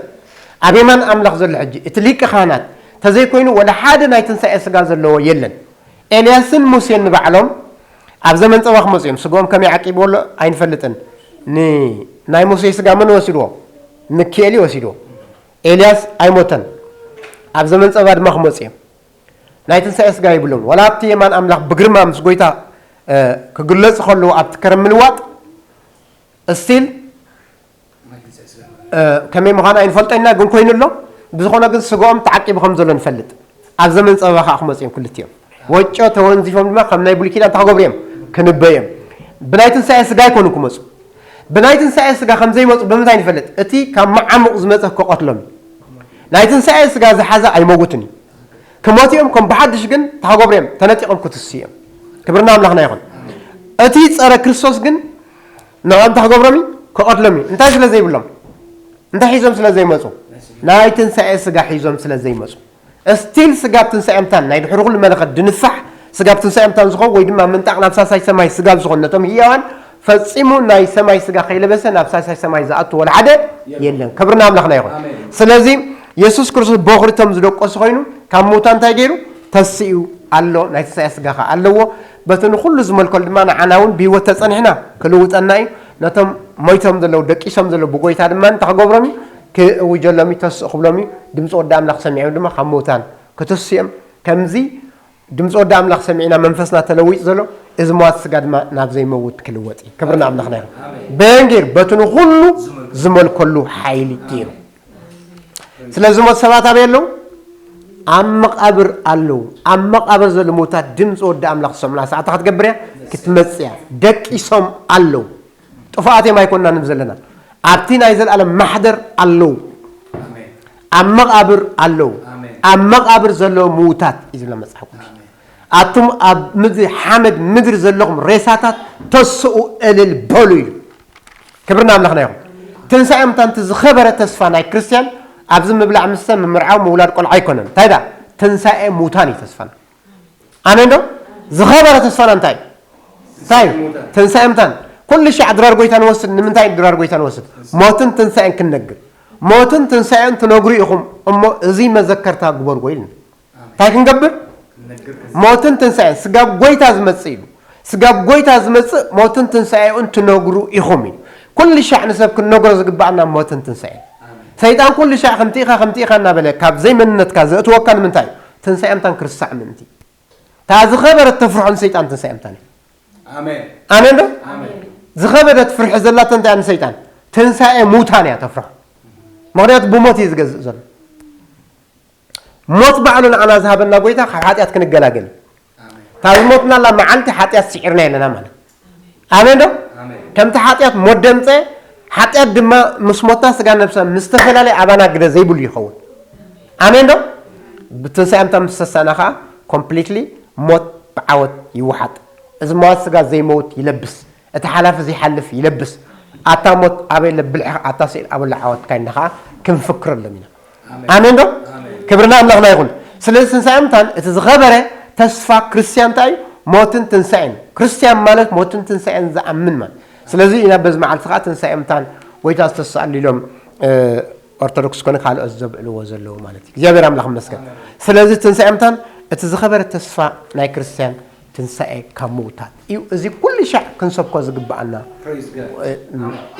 ኣብ የማን ኣምላኽ ዘሎ ሕጂ፣ እቲ ሊቀ ካህናት ተዘይኮይኑ ወላ ሓደ ናይ ትንሳኤ ስጋ ዘለዎ የለን። ኤልያስን ሙሴን ንባዕሎም ኣብ ዘመን ጸባ ክመጹ እዮም። ስግኦም ከመይ ዓቂብዎ ኣሎ ኣይንፈልጥን። ን-፣ ናይ ሙሴ ስጋ መን ወሲድዎ? ምክኤል እዩ ወሲድዎ። ኤልያስ ኣይሞተን። ኣብ ዘመን ጸባ ድማ ክመጹ እዮም። ናይ ትንሳኤ ስጋ የብሎም። ዋላ ኣብቲ የማን ኣምላኽ ብግርማ ምስ ጎይታ፣ እ፣ ክግለጹ ከለዉ ኣብቲ ከረን ምልዋጥ፣ እስቲል፣ እ፣ ከመይ ምዃኑ ኣይንፈልጦ ኢና፣ ግን ኮይኑ ኣሎ። ብዝኾነ ግን ስግኦም ተዓቂቡ ከም ዘሎ ንፈልጥ። ኣብ ዘመን ጸበባ ከኣ ክመጹ እዮም ክልቲኦም። ወጮ ተወንዚፎም ድማ ከም ናይ ብሉይ ኪዳን እንታይ ክገብሩ እዮም? ክንበዩ እዮም። ብናይ ትንሳኤ ስጋ ኣይኮኑን ክመጹ። ብናይ ትንሳኤ ስጋ ከም ዘይመጹ ብምንታይ ንፈልጥ? እቲ ካብ መዓሙቕ ዝመጸ ክቐትሎም እዩ። ናይ ትንሳኤ ስጋ ዝሓዘ ኣይመውትን እዩ። ክሞቱ እዮም፣ ከም ብሓድሽ ግን እንታይ ክገብሩ እዮም? ተነጢቖም ክትስኡ እዮም። ክብሪ ንኣምላኽና ይኹን። እቲ ጸረ ክርስቶስ ግን ንዕኦም እንታይ ክገብሮም እዩ? ክቐትሎም እዩ። እንታይ ስለ ዘይብሎም? እንታይ ሒዞም ስለ ዘይመጹ? ናይ ትንሳኤ ስጋ ሒዞም ስለ ዘይመጹ። እስቲል ስጋብ ትንሳኤ ሙታን፣ ናይ ድሕሪ ኩሉ መለኸት ድንፋሕ፣ ስጋብ ትንሳኤ ሙታን ዝኸውን ወይ ድማ ምንጣቕ ናብ ሳልሳይ ሰማይ ስጋብ ዝኾን ነቶም ህያዋን ፈጺሙ ናይ ሰማይ ስጋ ከይለበሰ ናብ ሳልሳይ ሰማይ ዝኣቱ ወላ ሓደ የለን። ክብሪ ንኣምላኽና ይኹን። ኣሜን። ስለዚ የሱስ ክርስቶስ በኹሪ እቶም ዝደቀሱ ኮይኑ ካብ ምዉታን እንታይ ገይሩ? ተሲኡ ኣሎ። ናይ ትንሳኤ ስጋ ኸኣ ኣለዎ። በቲ ንኹሉ ዝመልከሉ ድማ ንዓና እውን ብህይወት ተጸኒሕና ክልውጠና እዩ። ነቶም ሞይቶም ዘለዉ፣ ደቂሶም ዘለዉ ብጎይታ ድማ እንታይ ክገብሮም እዩ? ክእውጀሎም እዩ፣ ተስኡ ክብሎም እዩ። ድምፂ ወዲ ኣምላኽ ሰሚዖም ድማ ካብ ምዉታን ክትስኡ እዮም። ከምዚ ድምፂ ወዲ ኣምላኽ ሰሚዕና መንፈስና ተለዊጡ ዘሎ፣ እዚ ሟት ስጋ ድማ ናብ ዘይመውት ክልወጥ እዩ። ክብሪ ንኣምላኽና ይኹን። ኣሜን። በየን ገይሩ? በቲ ንኹሉ ዝመልከሉ ሓይሊ ገይሩ። ስለዚ ሞት ሰባት ኣበይ ኣለዉ? ኣብ መቓብር ኣለዉ። ኣብ መቓብር ዘለዉ ምዉታት ድምፂ ወዲ ኣምላኽ ዝሰምዑላ ሰዓት ክትገብር እያ፣ ክትመጽእ እያ። ደቂሶም ኣለዉ። ጥፉኣት እዮም ኣይኮንናን ዘለና። ኣብቲ ናይ ዘለኣለም ማሕደር ኣለዉ። ኣሜን። ኣብ መቓብር ኣለዉ። ኣሜን። ኣብ መቓብር ዘለዉ ምዉታት እዩ ዝብለ መጽሓፍ ቅዱስ። ኣሜን። ኣቱም ኣብ ምድሪ ሓመድ ምድሪ ዘለኹም ሬሳታት ተስኡ እልል በሉ ኢሉ። ክብሪ ንኣምላኽና ይኹን። ትንሳኤ ሙታን እቲ ዝኸበረ ተስፋ ናይ ክርስትያን ኣብዚ ምብላዕ ምስተ ምምርዓው ምውላድ ቆልዓ ኣይኮነን። እንታይ ደኣ? ትንሳኤ ሙታን እዩ ተስፋና። ኣሜን ዶ? ዝኸበረ ተስፋና እንታይ? እንታይ? ትንሳኤ ሙታን። ትንሳኤ ሙታን። ኩሉ ሻዕ ድራር ጎይታ ንወስድ። ንምንታይ ድራር ጎይታ ንወስድ? ሞትን ትንሳኤን ክንነግር። ሞትን ትንሳኤን ትነግሩ ኢኹም እሞ እዚ መዘከርታ ግበርዎ ኢሉና። እንታይ ክንገብር? ሞትን ትንሳኤን። ስጋብ ጎይታ ዝመጽእ ኢሉ። ስጋብ ጎይታ ዝመጽእ ሞትን ትንሳኤኡን ትነግሩ ኢኹም ኢሉ። ኩሉ ሻዕ ንሰብ ክንነግሮ ዝግባኣና ሞትን ትንሳኤን። ሰይጣን ኩሉ ሻዕ ከምቲ ኢኻ፣ ከምቲ ኢኻ እናበለ ካብ ዘይመንነትካ ዘእትወካ ንምንታይ? ትንሳኤ ሙታን ክርስሳዕ ምእንቲ። እታ ዝኸበረት ተፍርሖ ንሰይጣን ትንሳኤ ሙታን እዩ። ኣሜን። ኣሜን ዶ? ኣሜን። ዝኸበደት ፍርሒ ዘላቶ እንታይ እያ ንሰይጣን? ትንሳኤ ሙታን እያ ተፍርሖ። ምኽንያቱ ብሞት እዩ ዝገዝእ ዘሎ። ሞት ባዕሉ ንዓና ዝሃበና ጎይታ ካብ ሓጢኣት ክንገላገል እዩ። ኣሜን። እታ ዝሞትናላ መዓልቲ ሓጢኣት ስዒርና ኣለና ማለት። ኣሜን ዶ? ኣሜን። ከምቲ ሓጢኣት ሞት ደምፀ፣ ሓጢኣት ድማ ምስ ሞታ ስጋ ነብሳ ምስ ተፈላለየ ኣባና ግደ ዘይብሉ ይኸውን። ኣሜን ዶ? ብትንሳኤ ሙታን ምስ ተሳእና ከዓ ኮምፕሊትሊ ሞት ብዓወት ይወሓጥ። እዚ መዋቲ ስጋ ዘይመውት ይለብስ፣ እቲ ሓላፊ ዘይሓልፍ ይለብስ። ኣታ ሞት ኣበይ ለብልዕኻ፣ ኣታ ስኢል ኣበሎ ዓወትካ ኢልና ኸዓ ክንፍክረሎም ኢና። ኣሜን ዶ? ክብርና ኣምላኽና ይኹን። ስለዚ ትንሳኤ ሙታን እቲ ዝኸበረ ተስፋ ክርስትያን እንታይ እዩ? ሞትን ትንሳኤን። ክርስትያን ማለት ሞትን ትንሳኤን ዝኣምን ማለት። ስለዚ ኢና በዚ መዓልቲ ኸዓ ትንሳኤ ሙታን ጎይታ ዝተስኣሉ ኢሎም ኦርቶዶክስ ኮነ ካልኦት ዘብዕልዎ ዘለዉ ማለት እዩ። እግዚኣብሔር ኣምላኽ ይመስገን። ስለዚ ትንሳኤ ሙታን እቲ ዝኸበረ ተስፋ ናይ ክርስትያን ትንሳኤ ካብ ምውታት እዩ። እዚ ኩሉ ሻዕ ክንሰብኮ ዝግብኣና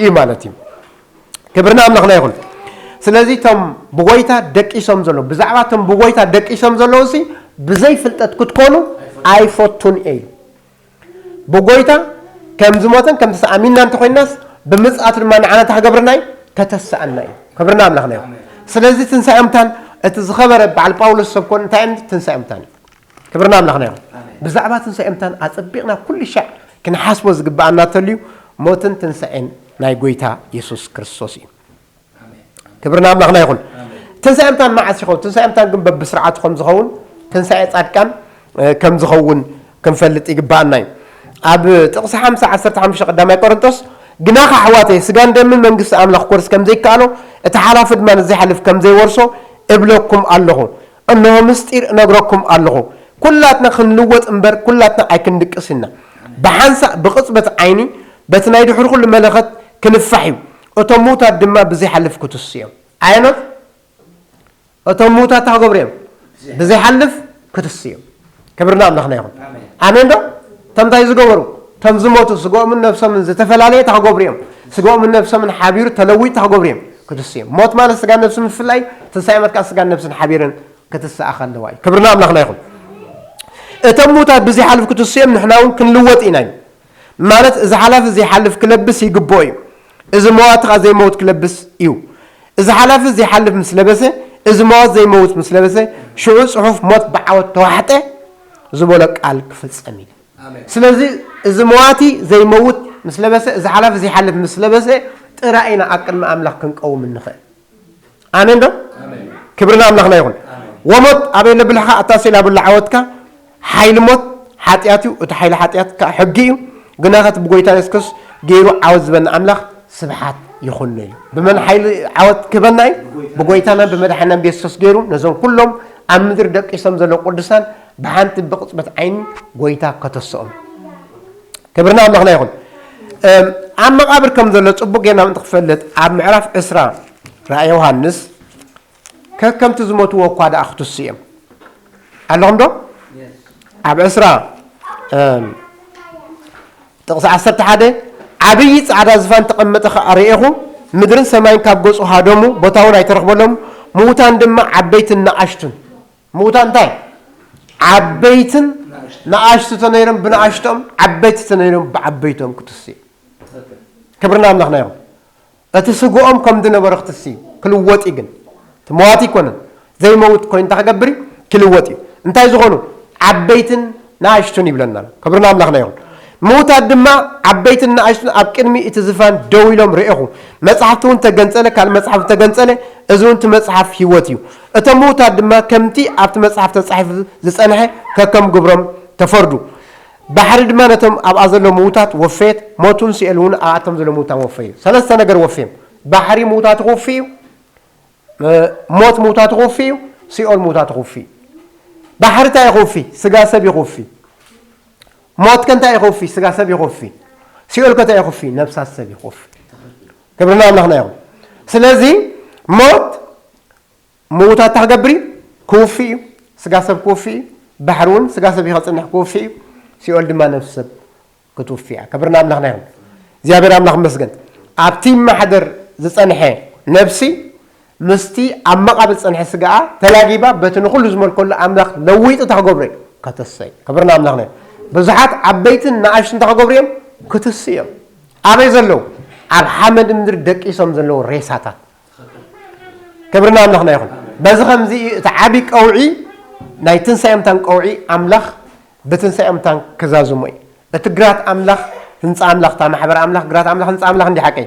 እዩ ማለት እዩ። ክብርና ኣምላኽና ይኹን። ስለዚ እቶም ብጎይታ ደቂሶም ዘለዉ፣ ብዛዕባ እቶም ብጎይታ ደቂሶም ዘለዉ ሲ ብዘይ ፍልጠት ክትኮኑ ኣይፈቱን እየ። ብጎይታ ከም ዝሞተን ከም ተሰኣሚና እንተኾይናስ ብምጽኣቱ ድማ ንዓና እንታይ ክገብርና እዩ? ከተሰኣና እዩ። ክብርና ኣምላኽና ይኹን። ስለዚ ትንሳኤ ሙታን እቲ ዝኸበረ በዓል ጳውሎስ ሰብ ኮን እንታይ እዩ? ትንሳኤ ሙታን እዩ። ክብርና ኣምላኽና ይኹን። ብዛዕባ ትንሳኤ ሙታን ኣጸቢቕና ኩሉ ሻዕ ክንሓስቦ ዝግብኣና ተልዩ ሞትን ትንሳኤን ናይ ጎይታ የሱስ ክርስቶስ እዩ። ክብርና ኣምላኽና ይኹን። ትንሳኤ ሙታን መዓስ ይኸውን? ትንሳኤ ሙታን ግን በብስርዓቱ ከም ዝኸውን፣ ትንሳኤ ጻድቃን ከም ዝኸውን ክንፈልጥ ይግብኣና እዩ። ኣብ ጥቕሲ ሓምሳ ዓሰርተ ሓሙሽተ ቀዳማይ ቆሮንቶስ፣ ግናኸ ኣሕዋተይ፣ ስጋን ደምን መንግስቲ ኣምላኽ ክወርስ ከም ዘይከኣሎ፣ እቲ ሓላፊ ድማ ንዘይሓልፍ ከም ዘይወርሶ እብለኩም ኣለኹ። እንሆ ምስጢር እነግረኩም ኣለኹ፣ ኩላትና ክንልወጥ እምበር ኩላትና ኣይክንድቅስ ኢና። ብሓንሳእ ብቕጽበት ዓይኒ በቲ ናይ ድሕሪ ኩሉ መለኸት ክንፋሕ እዩ። እቶም ምውታት ድማ ብዘይሓልፍ ክትሱ እዮም። ኣየኖት? እቶም ምውታት እንታይ ክገብሩ እዮም? ብዘይሓልፍ ክትሱ እዮም። ክብርና ኣምላኽና ይኹን። ኣሜን ዶ? እቶም እንታይ ዝገበሩ? እቶም ዝሞቱ ስጋኦምን ነብሶምን ዝተፈላለየ እንታይ ክገብሩ እዮም? ስጋኦምን ነብሶምን ሓቢሩ ተለዊጡ እንታይ ክገብሩ እዮም? ክትሱ እዮም። ሞት ማለት ስጋን ነብስን ምፍላይ፣ ትንሳኤ ማለት ከዓ ስጋን ነብስን ሓቢረን ክትስኣ ከለዋ እዩ። ክብርና ኣምላኽና ይኹን። እቶም ምውታት ብዘይሓልፍ ክትሱ እዮም፣ ንሕና እውን ክንልወጥ ኢና እዩ። ማለት እዚ ሓላፊ ዘይሓልፍ ክለብስ ይግብኦ እዩ። እዚ መዋቲ ኸዓ ዘይመውት ክለብስ እዩ። እዚ ሓላፊ ዘይሓልፍ ምስ ለበሰ፣ እዚ መዋቲ ዘይመውት ምስ ለበሰ፣ ሽዑ ጽሑፍ ሞት ብዓወት ተዋሕጠ ዝበሎ ቃል ክፍጸም እዩ። ኣሜን። ስለዚ እዚ መዋቲ ዘይመውት ምስ ለበሰ፣ እዚ ሓላፊ ዘይሓልፍ ምስ ለበሰ ጥራይ ኢና ኣብ ቅድሚ ኣምላኽ ክንቀውም እንኽእል። ኣሜን ዶ? ኣሜን። ክብሪ ንኣምላኽና ይኹን። ኣሜን። ወሞት ኣበይ ለብልሕኻ? ኣታ ስኢል ኣበሎ ዓወትካ። ሓይሊ ሞት ሓጢኣት እዩ፣ እቲ ሓይሊ ሓጢኣት ከዓ ሕጊ እዩ። ግና ከቲ ብጎይታ የሱስ ክርስቶስ ገይሩ ዓወት ዝበና ኣምላኽ ስብሓት ይኹኖ እዩ። ብመን ሓይሊ ዓወት ክህበና እዩ? ብጎይታና ብመድሓናን ብየሱስ ገይሩ ነዞም ኩሎም ኣብ ምድሪ ደቂሶም ዘለዉ ቅዱሳን ብሓንቲ ብቕጽበት ዓይኒ ጎይታ ከተስኦም። ክብሪ ንኣምላኽና ይኹን። እም፣ ኣብ መቓብር ከም ዘሎ ጽቡቕ ጌርና ምእንቲ ክፈልጥ ኣብ ምዕራፍ ዕስራ ራእይ ዮሃንስ ከከምቲ ዝሞትዎ እኳ ደኣ ክትሱ እዮም። ኣለኹም ዶ? ኣብ ዕስራ፣ እም፣ ጥቕሲ ዓሰርተ ሓደ፣ ዓብዪ ጻዕዳ ዝፋን ተቐመጠ ኸኣ ርኤኹ፣ ምድርን ሰማይን ካብ ገጹ ሃደሙ፣ ቦታ እውን ኣይተረኽበሎም፣ ምዉታን ድማ ዓበይትን ንኣሽቱን። ምዉታን እንታይ? ዓበይትን ንኣሽቱ ተነይሮም ብንኣሽቶም፣ ዓበይቲ ተነይሮም ብዓበይቶም ክትሱ እዩ። ክብሪ ንኣምላኽና ይኹን። እቲ ስግኦም ከም ዝነበረ ክትሲ እዩ፣ ክልወጥ እዩ ግን። እቲ መዋቲ ኣይኮነን። ዘይመውት ኮይኑ እንታይ ክገብር እዩ? ክልወጥ እዩ። እንታይ ዝኾኑ? ዓበይትን ንኣሽቱን ይብለና ኣሎ። ክብሪ ንኣምላኽና ይኹን። ምዉታት ድማ ዓበይትን ንኣሽቱን ኣብ ቅድሚ እቲ ዝፋን ደው ኢሎም ርኤኹ። መጽሓፍቲ እውን ተገንጸለ፣ ካልእ መጽሓፍ ተገንጸለ፣ እዚ እውን እቲ መጽሓፍ ህይወት እዩ። እቶም ምዉታት ድማ ከምቲ ኣብቲ መጽሓፍ ተጻሒፉ ዝጸንሐ ከከም ግብሮም ተፈርዱ። ባሕሪ ድማ ነቶም ኣብኣ ዘለዉ ምዉታት ወፈየት፣ ሞትን ሲኦል እውን ኣብኣቶም ዘለዉ ምዉታን ወፈዩ። ሰለስተ ነገር ወፍዮም። ባሕሪ ምዉታት ክውፊ እዩ፣ እ፣ ሞት ምዉታት ክውፊ እዩ፣ ሲኦል ምዉታት ክውፊ እዩ። ባሕሪ እንታይ ክውፊ? ስጋ ሰብ ይኽውፊ። ሞት ከ እንታይ ይኽውፊ? ስጋ ሰብ ይኽውፊ። ሲኦል ከ እንታይ ይኽውፊ? ነብሳት ሰብ ይኽውፊ። ክብሪ ንኣምላኽና ይኹን። ስለዚ ሞት ምዉታት እንታይ ክገብር እዩ? ክውፊ እዩ። ስጋ ሰብ ክውፊ እዩ። ባሕሪ እውን ስጋ ሰብ እዩ ከጽንሕ ክውፊ እዩ። ሲኦል ድማ ነብሲ ሰብ ክትውፊ እያ። ክብሪ ንኣምላኽና ይኹን። እግዚኣብሔር ኣምላኽ ይመስገን። ኣብቲ ማሕደር ዝጸንሐ ነብሲ ምስቲ ኣብ መቓብር ዝጸንሐ ስጋኣ ተላጊባ በቲ ንኹሉ ዝመልከሉ ኣምላኽ ለዊጡ እንታይ ክገብሮ እዩ? ከተሰ እዩ። ክብሪ ንኣምላኽና ይኹን። ብዙሓት ዓበይትን ንኣሽቱን እንታይ ክገብሩ እዮም? ክትሱ እዮም። ኣበይ ዘለዉ? ኣብ ሓመድ ምድሪ ደቂሶም ዘለዉ ሬሳታት። ክብሪ ንኣምላኽና ይኹን። በዚ ከምዚ እዩ እቲ ዓቢ ቀውዒ ናይ ትንሳኤ ሙታን ቀውዒ ኣምላኽ ብትንሳኤ ሙታን ክዛዝሞ እዩ። እቲ ግራት ኣምላኽ ህንጻ ኣምላኽ፣ እታ ማሕበር ኣምላኽ ግራት ኣምላኽ ህንጻ ኣምላኽ እንዲ ሓቀይ።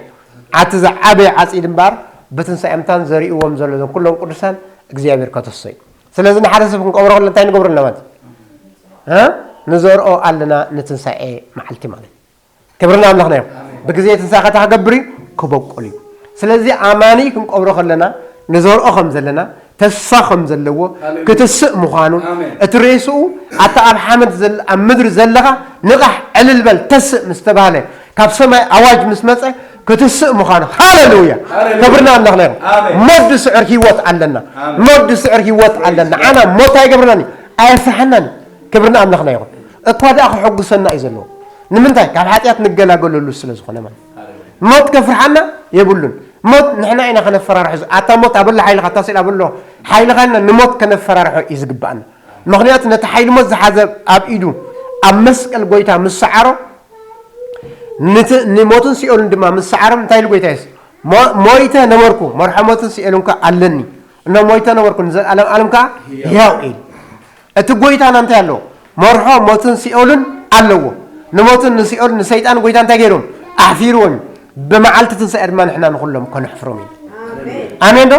ኣቲ ዝዓበየ ዓጺድ እምበኣር ብትንሳኤ ሙታን ዘርእዎም ዘሎ እዞም ኩሎም ቅዱሳን እግዚኣብሔር ከተሶ እዩ። ስለዚ ንሓደ ሰብ ክንቀብሮ ከሎ እንታይ ንገብረሉ ማለት እዩ? እ? ንዘርኦ ኣለና ንትንሳኤ መዓልቲ ማለት እዩ። ክብርና ኣምላኽና እዮም። ብግዜ ትንሳኤ ከታ ክገብር እዩ፣ ክበቁል እዩ። ስለዚ ኣማኒ ክንቀብሮ ከለና ንዘርኦ ከም ዘለና፣ ተስፋ ከም ዘለዎ፣ ክትስእ ምዃኑ፣ እቲ ሬስኡ ኣታ ኣብ ሓመድ ኣብ ምድሪ ዘለኻ ንቓሕ ዕልል በል ተስእ ምስ ተባህለ፣ ካብ ሰማይ ኣዋጅ ምስ መጸ ክትስእ ምዃኑ። ሃሌሉያ! ክብርና ኣምላኽና ይኹን። ሞት ዝስዕር ህይወት ኣለና። ሞት ዝስዕር ህይወት ኣለና። ኣና ሞት ኣይገብርናን እዩ፣ ኣየፍርሓናን እዩ። ክብርና ኣምላኽና ይኹን። እኳ ደኣ ክሕጉሰና እዩ ዘለዎ። ንምንታይ? ካብ ሓጢኣት ንገላገለሉ ስለ ዝኾነ ማለት። ሞት ከፍርሓና የብሉን። ሞት ንሕና ኢና ከነፈራርሖ። ኣታ ሞት ኣበሎ ሓይልኻ፣ ኣታ ሲኦል ኣበሎ ሓይልኻ ኢልና ንሞት ከነፈራርሖ እዩ ዝግባኣና። ምኽንያቱ ነቲ ሓይሊ ሞት ዝሓዘ ኣብ ኢዱ ኣብ መስቀል ጎይታ ምስ ሰዓሮ፣ ንቲ- ንሞትን ሲኦልን ድማ ምስ ሰዓሮም እንታይ ኢሉ ጎይታ የሱስ? "ሞ- ሞይተ ነበርኩ፣ መርሖ ሞትን ሲኦልን ከ ኣለኒ። እነሆ ሞይተ ነበርኩ፣ ንዘለኣለም ኣለም ከኣ ህያው እየ." እቲ ጎይታና እንታይ ኣለዎ? መርሖ ሞትን ሲኦልን ኣለዎ። ንሞትን ንሲኦልን ንሰይጣን ጎይታ እንታይ ገይሮም? ኣሕፊርዎም። ብመዓልቲ ትንሳኤ ድማ ንሕና ንኹሎም ከነሕፍሮም ኢና። ኣሜን ዶ?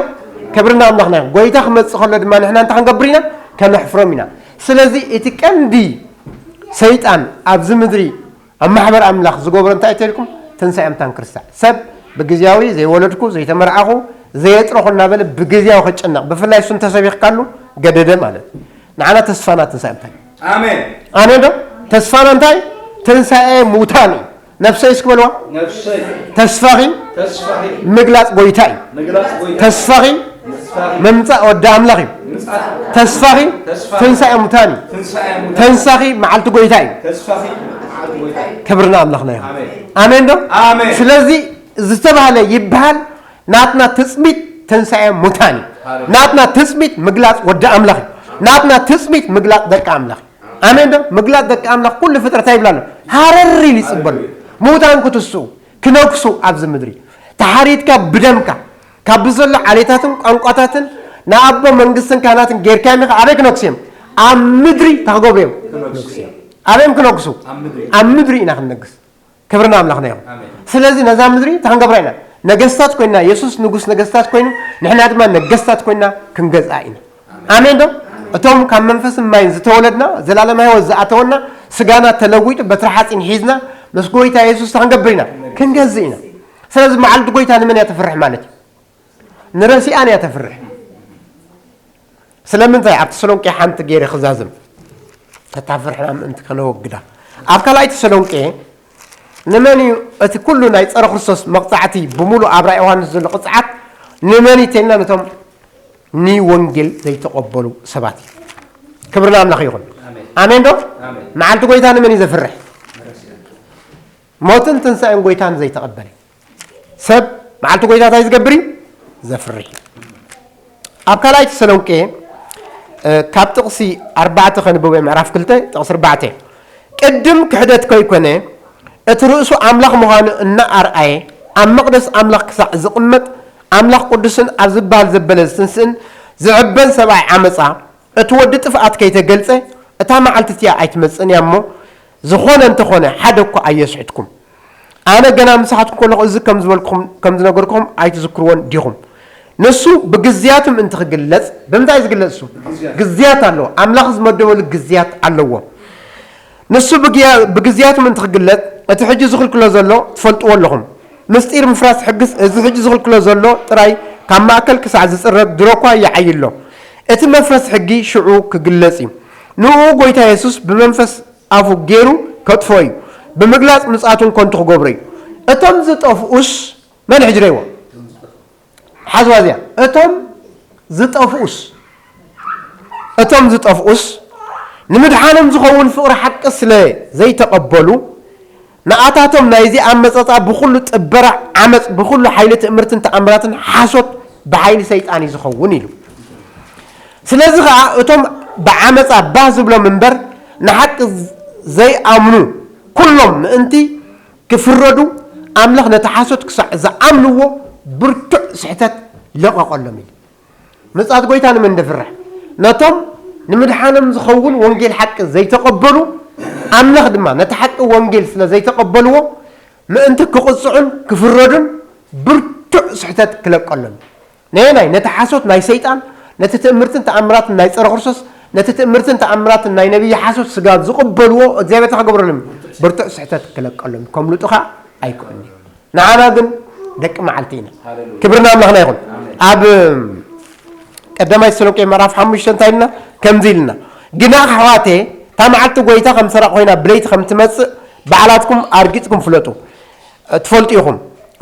ክብርና ኣምላኽና ይኹን። ጎይታ ክመጽእ ከሎ ድማ ንሕና እንታይ ክንገብር ኢና? ከነሕፍሮም ኢና። ስለዚ እቲ ቀንዲ ሰይጣን ኣብዚ ምድሪ ኣብ ማሕበር ኣምላኽ ዝገብሮ እንታይ እዩ ተልኩም? ትንሳኤ ሙታን ክርስትያን። ሰብ ብግዜያዊ ዘይወለድኩ፣ ዘይተመርዓኹ፣ ዘየጥረኹ እናበለ ብግዜያዊ ክጨነቕ፣ ብፍላይ እሱ እንተሰቢኽካሉ ገደደ ማለት እዩ። ንዓና ተስፋና ትንሳኤ ሙታን እዩ። ኣሜን። ኣሜን ዶ? ተስፋና እንታይ? ትንሳኤ ሙታን እዩ። ነፍሰይ እስኪ በልዋ። ነፍሰይ። ተስፋኺ ተስፋኺ ምግላጽ ጎይታ እዩ። ምግላጽ ጎይታ። ተስፋኺ ተስፋኺ ምምጻእ ወዲ ኣምላኽ እዩ። ምምጻእ ተስፋኺ ተስፋኺ ትንሳኤ ሙታን እዩ። ትንሳኤ ሙታን። ተንሳኺ መዓልቲ ጎይታ እዩ። ተስፋኺ መዓልቲ ጎይታ እዩ። ክብርና ኣምላኽና እዩ። ኣሜን። ኣሜን ዶ? ኣሜን። ስለዚ ዝተባህለ ይበሃል ናትና ትጽቢት ትንሳኤ ሙታን እዩ። ሃሌሉያ። ናትና ትጽቢት ምግላጽ ወዲ ኣምላኽ እዩ። ናትና ትጽቢት ምግላጽ ደቂ ኣምላኽ እዩ። ኣሜን ዶ? ምግላጽ ደቂ ኣምላኽ ኩሉ ፍጥረት ይብላ ኣሎ። ሃረር ኢሉ ይጽበሉ። ሙታን ክትስኡ፣ ክነግሱ ኣብዚ ምድሪ። ተሓሪድካ ብደምካ፣ ካብ ብዘሎ ዓሌታትን ቋንቋታትን ንኣቦ መንግስትን ካህናትን ጌርካዮም ኢኻ። ኣበይ ክነግሱ እዮም? ኣብ ምድሪ እንታይ ክገብሩ እዮም? ክነግሱ እዮም። ኣበይ እዮም ክነግሱ? ኣብ ምድሪ። ኣብ ምድሪ ኢና ክንነግስ። ክብርና ኣምላኽና ይኹን። ኣሜን። ስለዚ ነዛ ምድሪ እንታይ ክንገብራ ኢና? ነገስታት ኮይና፣ የሱስ ንጉስ ነገስታት ኮይኑ፣ ንሕና ድማ ነገስታት ኮይና ክንገዝኣ ኢና። ኣሜን ዶ? እቶም ካብ መንፈስን ማይን ዝተወለድና፣ ዘላለማዊ ህይወት ዝኣተወና፣ ስጋና ተለዊጡ፣ በትሪ ሓጺን ሒዝና፣ ምስ ጎይታ የሱስ እንታይ ክንገብር ኢና? ክንገዝእ ኢና። ስለዚ መዓልቲ ጎይታ ንመን እያ ተፍርሕ ማለት እዩ? ንረሲኣን እያ ተፍርሕ። ስለምንታይ? ኣብ ተሰሎንቄ ሓንቲ ገይረ ክዛዝም፣ እታ ፍርሕና ምእንቲ ከነወግዳ። ኣብ ካልኣይ ተሰሎንቄ ንመን እዩ እቲ ኩሉ ናይ ጸረ ክርስቶስ መቕጻዕቲ ብምሉእ ኣብ ራእይ ዮሃንስ ዘሎ ቅጽዓት ንመን እዩ ተልና? ነቶም ንወንጌል ዘይተቐበሉ ሰባት እዩ። ክብሪ ንኣምላኽ ይኹን። ኣሜን። ኣሜን ዶ? ኣሜን። መዓልቲ ጎይታ ንመን እዩ ዘፍርሕ? ሞትን ትንሳኤን ጎይታን ዘይተቐበለ ሰብ መዓልቲ ጎይታ እንታይ ዝገብር እዩ? ዘፍርሕ እዩ። ኣብ ካልኣይ ተሰሎንቄ፣ እ፣ ካብ ጥቕሲ ኣርባዕተ ከንብብ እየ፣ ምዕራፍ ክልተ ጥቕሲ ኣርባዕተ። ቅድም ክሕደት ከይኮነ፣ እቲ ርእሱ ኣምላኽ ምዃኑ እናኣርኣየ፣ ኣብ መቕደስ ኣምላኽ ክሳዕ ዝቕመጥ፣ ኣምላኽ ቅዱስን ኣብ ዝበሃል ዘበለ ዝትንስእን ዝዕበን ሰብኣይ ዓመጻ፣ እቲ ወዲ ጥፍኣት ከይተገልጸ፣ እታ መዓልቲ እቲኣ ኣይትመጽእን እያ እሞ፣ ዝኾነ እንተኾነ፣ ሓደ እኳ ኣየስሕትኩም። ኣነ ገና ምሳኻትኩም ከለኹ እዚ ከም ዝበልኩኹም፣ ከም ዝነገርኩኹም ኣይትዝክርዎን ዲኹም? ንሱ ብግዝያቱ ምእንቲ ክግለጽ፣ ብምንታይ እዩ ዝግለጽ እሱ? ብግዝያት። ግዝያት ኣለዎ። ኣምላኽ ዝመደበሉ ግዝያት ኣለዎ። ንሱ ብግያ-፣ ብግዝያቱ ምእንቲ ክግለጽ፣ እቲ ሕጂ ዝኽልክሎ ዘሎ ትፈልጥዎ ኣለኹም። ምስጢር ምፍራስ ሕግስ እዚ ሕጂ ዝኽልክሎ ዘሎ ጥራይ ካብ ማእከል ክሳዕ ዝጽረግ ድሮ እኳ ይዓዪ ኣሎ። እቲ መፍረስ ሕጊ ሽዑ ክግለጽ እዩ። ንኡ ጎይታ የሱስ ብመንፈስ ኣፉ ገይሩ ከጥፍኦ እዩ። ብምግላጽ ምጽኣቱ እውን ከንቱ ክገብሮ እዩ። እቶም ዝጠፍኡስ መን ሕጅረይዎ? ሓዝዋ እዚኣ። እቶም ዝጠፍኡስ፣ እቶም ዝጠፍኡስ ንምድሓኖም ዝኸውን ፍቕሪ ሓቂ ስለ ዘይተቐበሉ፣ ንኣታቶም ናይዚ ኣመጻጽኣ ብኹሉ ጥበራ ዓመጽ፣ ብኹሉ ሓይሊ ትእምርትን ተኣምራትን ሓሶት ብሓይሊ ሰይጣን እዩ ዝኸውን ኢሉ። ስለዚ ኸኣ እቶም ብዓመጻ ባህ ዝብሎም እምበር ንሓቂ ዘይኣምኑ ኩሎም ምእንቲ ክፍረዱ፣ ኣምላኽ ነቲ ሓሶት ክሳዕ ዝኣምንዎ ብርቱዕ ስሕተት ለቐቐሎም ኢሉ። ምጽኣት ጐይታ ንመን ደፍርሕ? ነቶም ንምድሓኖም ዝኸውን ወንጌል ሓቂ ዘይተቐበሉ፣ ኣምላኽ ድማ ነቲ ሓቂ ወንጌል ስለ ዘይተቐበልዎ፣ ምእንቲ ክቕጽዑን ክፍረዱን ብርቱዕ ስሕተት ክለቀሎም። ነየናይ? ነቲ ሓሶት ናይ ሰይጣን፣ ነቲ ትእምርትን ተኣምራትን ናይ ጸረ ክርስቶስ፣ ነቲ ትእምርትን ተኣምራትን ናይ ነቢይ ሓሶት ስጋ ዝቕበልዎ እግዚኣብሔር እንታይ ክገብረሎም? ብርቱዕ ስሕተት ክለቀሎም፣ ከምልጡ ኸዓ ኣይክእሉን እዮም። ንዓና ግን ደቂ መዓልቲ ኢና። ሃሌሉያ። ክብሪ ንኣምላኽና ይኹን። ኣሜን። ኣብ ቀዳማይ ተሰሎንቄ ምዕራፍ ሓሙሽተ እንታይ ኢልና? ከምዚ ኢልና፣ ግና ኣሕዋቴ፣ እታ መዓልቲ ጐይታ ከም ሰራቕ ኮይና ብለይቲ ከም ትመጽእ ባዕላትኩም ኣርጊጽኩም ፍለጡ። ትፈልጡ ኢኹም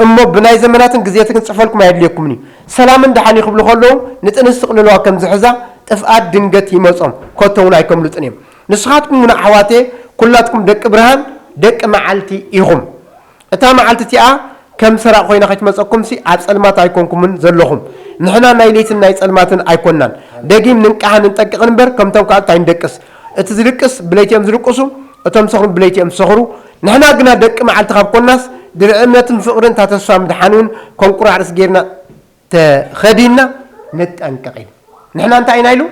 እሞ፣ ብናይ ዘመናትን ግዜትን ክጽሕፈልኩም ኣየድልየኩምን እዩ። ሰላምን ደሓን እዩ ክብሉ ከለዉ፣ ንጥንሲ ክልልዋ ከም ዝሕዛ፣ ጥፍኣት ድንገት ይመጾም፣ ከቶ እውን ኣይከምልጡን እዮም። ንስኻትኩም እውን ኣሕዋቴ፣ ኩላትኩም ደቂ ብርሃን፣ ደቂ መዓልቲ ኢኹም። እታ መዓልቲ እቲኣ ከም ሰራቕ ኮይና ከይትመጸኩምሲ፣ ኣብ ጸልማት ኣይኮንኩምን ዘለኹም። ንሕና ናይ ለይትን ናይ ጸልማትን ኣይኮንናን። ደጊም ንንቃሕን ንጠንቀቕን እምበር፣ ከምቶም ካልኦት ኣይንደቅስ። እቲ ዝድቅስ ብለይቲ እዮም ዝድቅሱ፣ እቶም ዝሰኽሩ ብለይቲ እዮም ዝሰኽሩ። ንሕና ግና ደቂ መዓልቲ ካብ ኮንናስ፣ ድርዒ እምነትን ፍቕርን እታ ተስፋ ምድሓን እውን ከም ቁራዕ ርእሲ ጌርና ተኸዲንና ንጠንቀቕ ኢሉ። ንሕና እንታይ ኢና ኢሉ?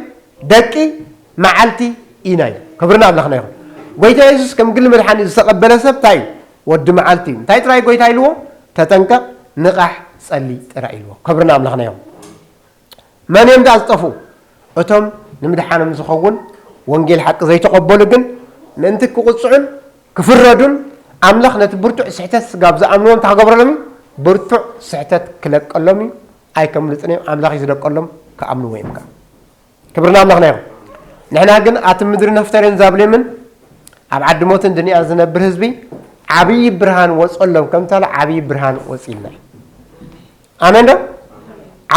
ደቂ መዓልቲ ኢና ኢሉ። ክብሪ ንኣምላኽና ይኹን። ጎይታ የሱስ ከም ግሊ መድሓኒ ዝተቐበለ ሰብ እንታይ እዩ? ወዲ መዓልቲ እዩ። እንታይ ጥራይ ጎይታ ኢልዎ? ተጠንቀቕ፣ ንቓሕ፣ ጸሊ ጥራይ ኢልዎ። ክብሪ ንኣምላኽና ይኹን። መን እዮም ደኣ ዝጠፍኡ? እቶም ንምድሓኖም ዝኸውን ወንጌል ሓቂ ዘይተቐበሉ ግን ምእንቲ ክቕጽዑን ክፍረዱን ኣምላኽ ነቲ ብርቱዕ ስሕተት ስጋብ ዝኣምንዎ እንታይ ክገብረሎም እዩ? ብርቱዕ ስሕተት ክለቀሎም እዩ። ኣይከምልጥን እዮም። ኣምላኽ እዩ ዝለቀሎም፣ ክኣምንዎ እዮም ከኣ። ክብሪ ንኣምላኽና ይኹን። ንሕና ግን ኣቲ ምድሪ ነፍተሬን ዛብሌምን ኣብ ዓዲ ሞትን ድንያ ዝነብር ህዝቢ ዓብዪ ብርሃን ወጸሎም ከምታለ ዓብዪ ብርሃን ወጺልና እዩ። ኣሜን ዶ?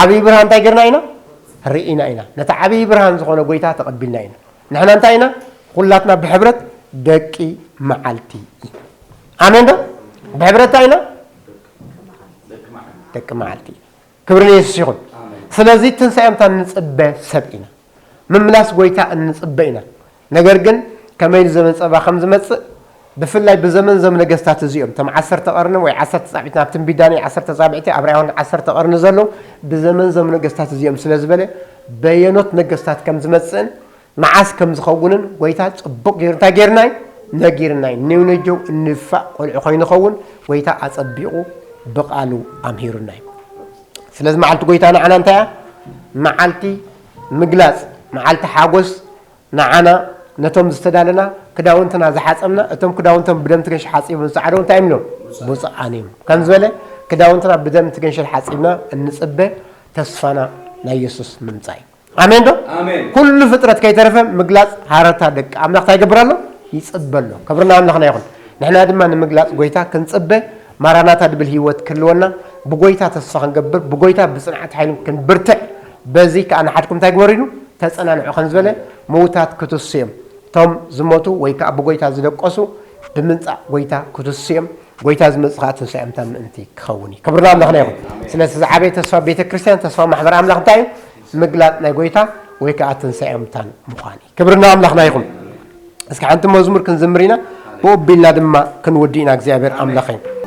ዓብዪ ብርሃን እንታይ ገርና ኢና? ርኢና ኢና። ነቲ ዓብዪ ብርሃን ዝኾነ ጎይታ ተቐቢልና ኢና። ንሕና እንታይ ኢና? ኩላትና ብሕብረት ደቂ መዓልቲ ኢና። ኣሜን ዶ? ብሕብረት እንታይ ኢና? ደቂ መዓልቲ ኢና። ክብሪ ንየሱስ ይኹን። ስለዚ ትንሳኤ ምታ ንጽበ ሰብ ኢና። ምምላስ ጎይታ እንጽበ ኢና። ነገር ግን ከመይ ንዘመን ጸባ ከም ዝመጽእ፣ ብፍላይ ብዘመን ዘም ነገስታት እዚኦም፣ እቶም ዓሰርተ ቀርኒ ወይ ዓሰርተ ጻብዒት፣ ናብ ትንቢት ዳንኤል ዓሰርተ ጻብዕቲ፣ ኣብ ራእይ ዮሃንስ ዓሰርተ ቀርኒ ዘለዉ፣ ብዘመን ዘም ነገስታት እዚኦም ስለ ዝበለ፣ በየኖት ነገስታት ከም ዝመጽእን መዓስ ከም ዝኸውንን ጎይታ ጽቡቕ ገይሩ እንታይ ገይርና እዩ? ነጊርና እዩ። ንነጀው እንፋእ ቆልዑ ኮይኑ ኸውን ጎይታ ኣጸቢቑ ብቓሉ ኣምሂሩና እዩ። ስለዚ መዓልቲ ጎይታ ንዓና እንታይ እያ? መዓልቲ ምግላጽ፣ መዓልቲ ሓጎስ ንዓና፣ ነቶም ዝተዳለና፣ ክዳውንትና ዝሓጸብና፣ እቶም ክዳውንቶም ብደም ትገንሽ ሓጺቦም ዝጸዓደው እንታይ እዮም ኢሎም? ብፁዓን እዮም። ከም ዝበለ ክዳውንትና ብደም ትገንሸል ሓጺብና እንጽበ ተስፋና ናይ የሱስ ምምጻእ እዩ። ኣሜን ዶ? ኣሜን። ኩሉ ፍጥረት ከይተረፈ ምግላጽ ሃረርታ ደቂ ኣምላኽ እንታይ ይገብር ኣሎ? ይጽበ ኣሎ። ክብሪ ንኣምላኽና ይኹን። ንሕና ድማ ንምግላጽ ጎይታ ክንጽበ፣ ማራናታ ድብል ህይወት ክህልወና፣ ብጎይታ ተስፋ ክንገብር፣ ብጎይታ ብጽንዓት ሓይልን ክንብርትዕ፣ በዚ ከኣ ንሓድኩም እንታይ ግበሩ ኢሉ? ተጸናንዑ ከም ዝበለ፣ ምዉታት ክትሱ እዮም። እቶም ዝሞቱ ወይ ከኣ ብጎይታ ዝደቀሱ ብምምጻእ ጎይታ ክትሱ እዮም። ጎይታ ዝመጽእ ከኣ ትንሳኤ ምታ ምእንቲ ክኸውን እዩ። ክብሪ ንኣምላኽና ይኹን። ስለዚ ዝዓበየ ተስፋ ቤተ ክርስቲያን፣ ተስፋ ማሕበር ኣምላኽ እንታይ እዩ? ምግላጥ ናይ ጎይታ ወይ ከኣ ትንሳኤ ምታን ምዃን እዩ። ክብሪ ንኣምላኽና ይኹን። እስኪ ሓንቲ መዝሙር ክንዝምር ኢና፣ ብኡ ኣቢልና ድማ ክንውዲ ኢና። እግዚኣብሔር ኣምላኽ እዩ።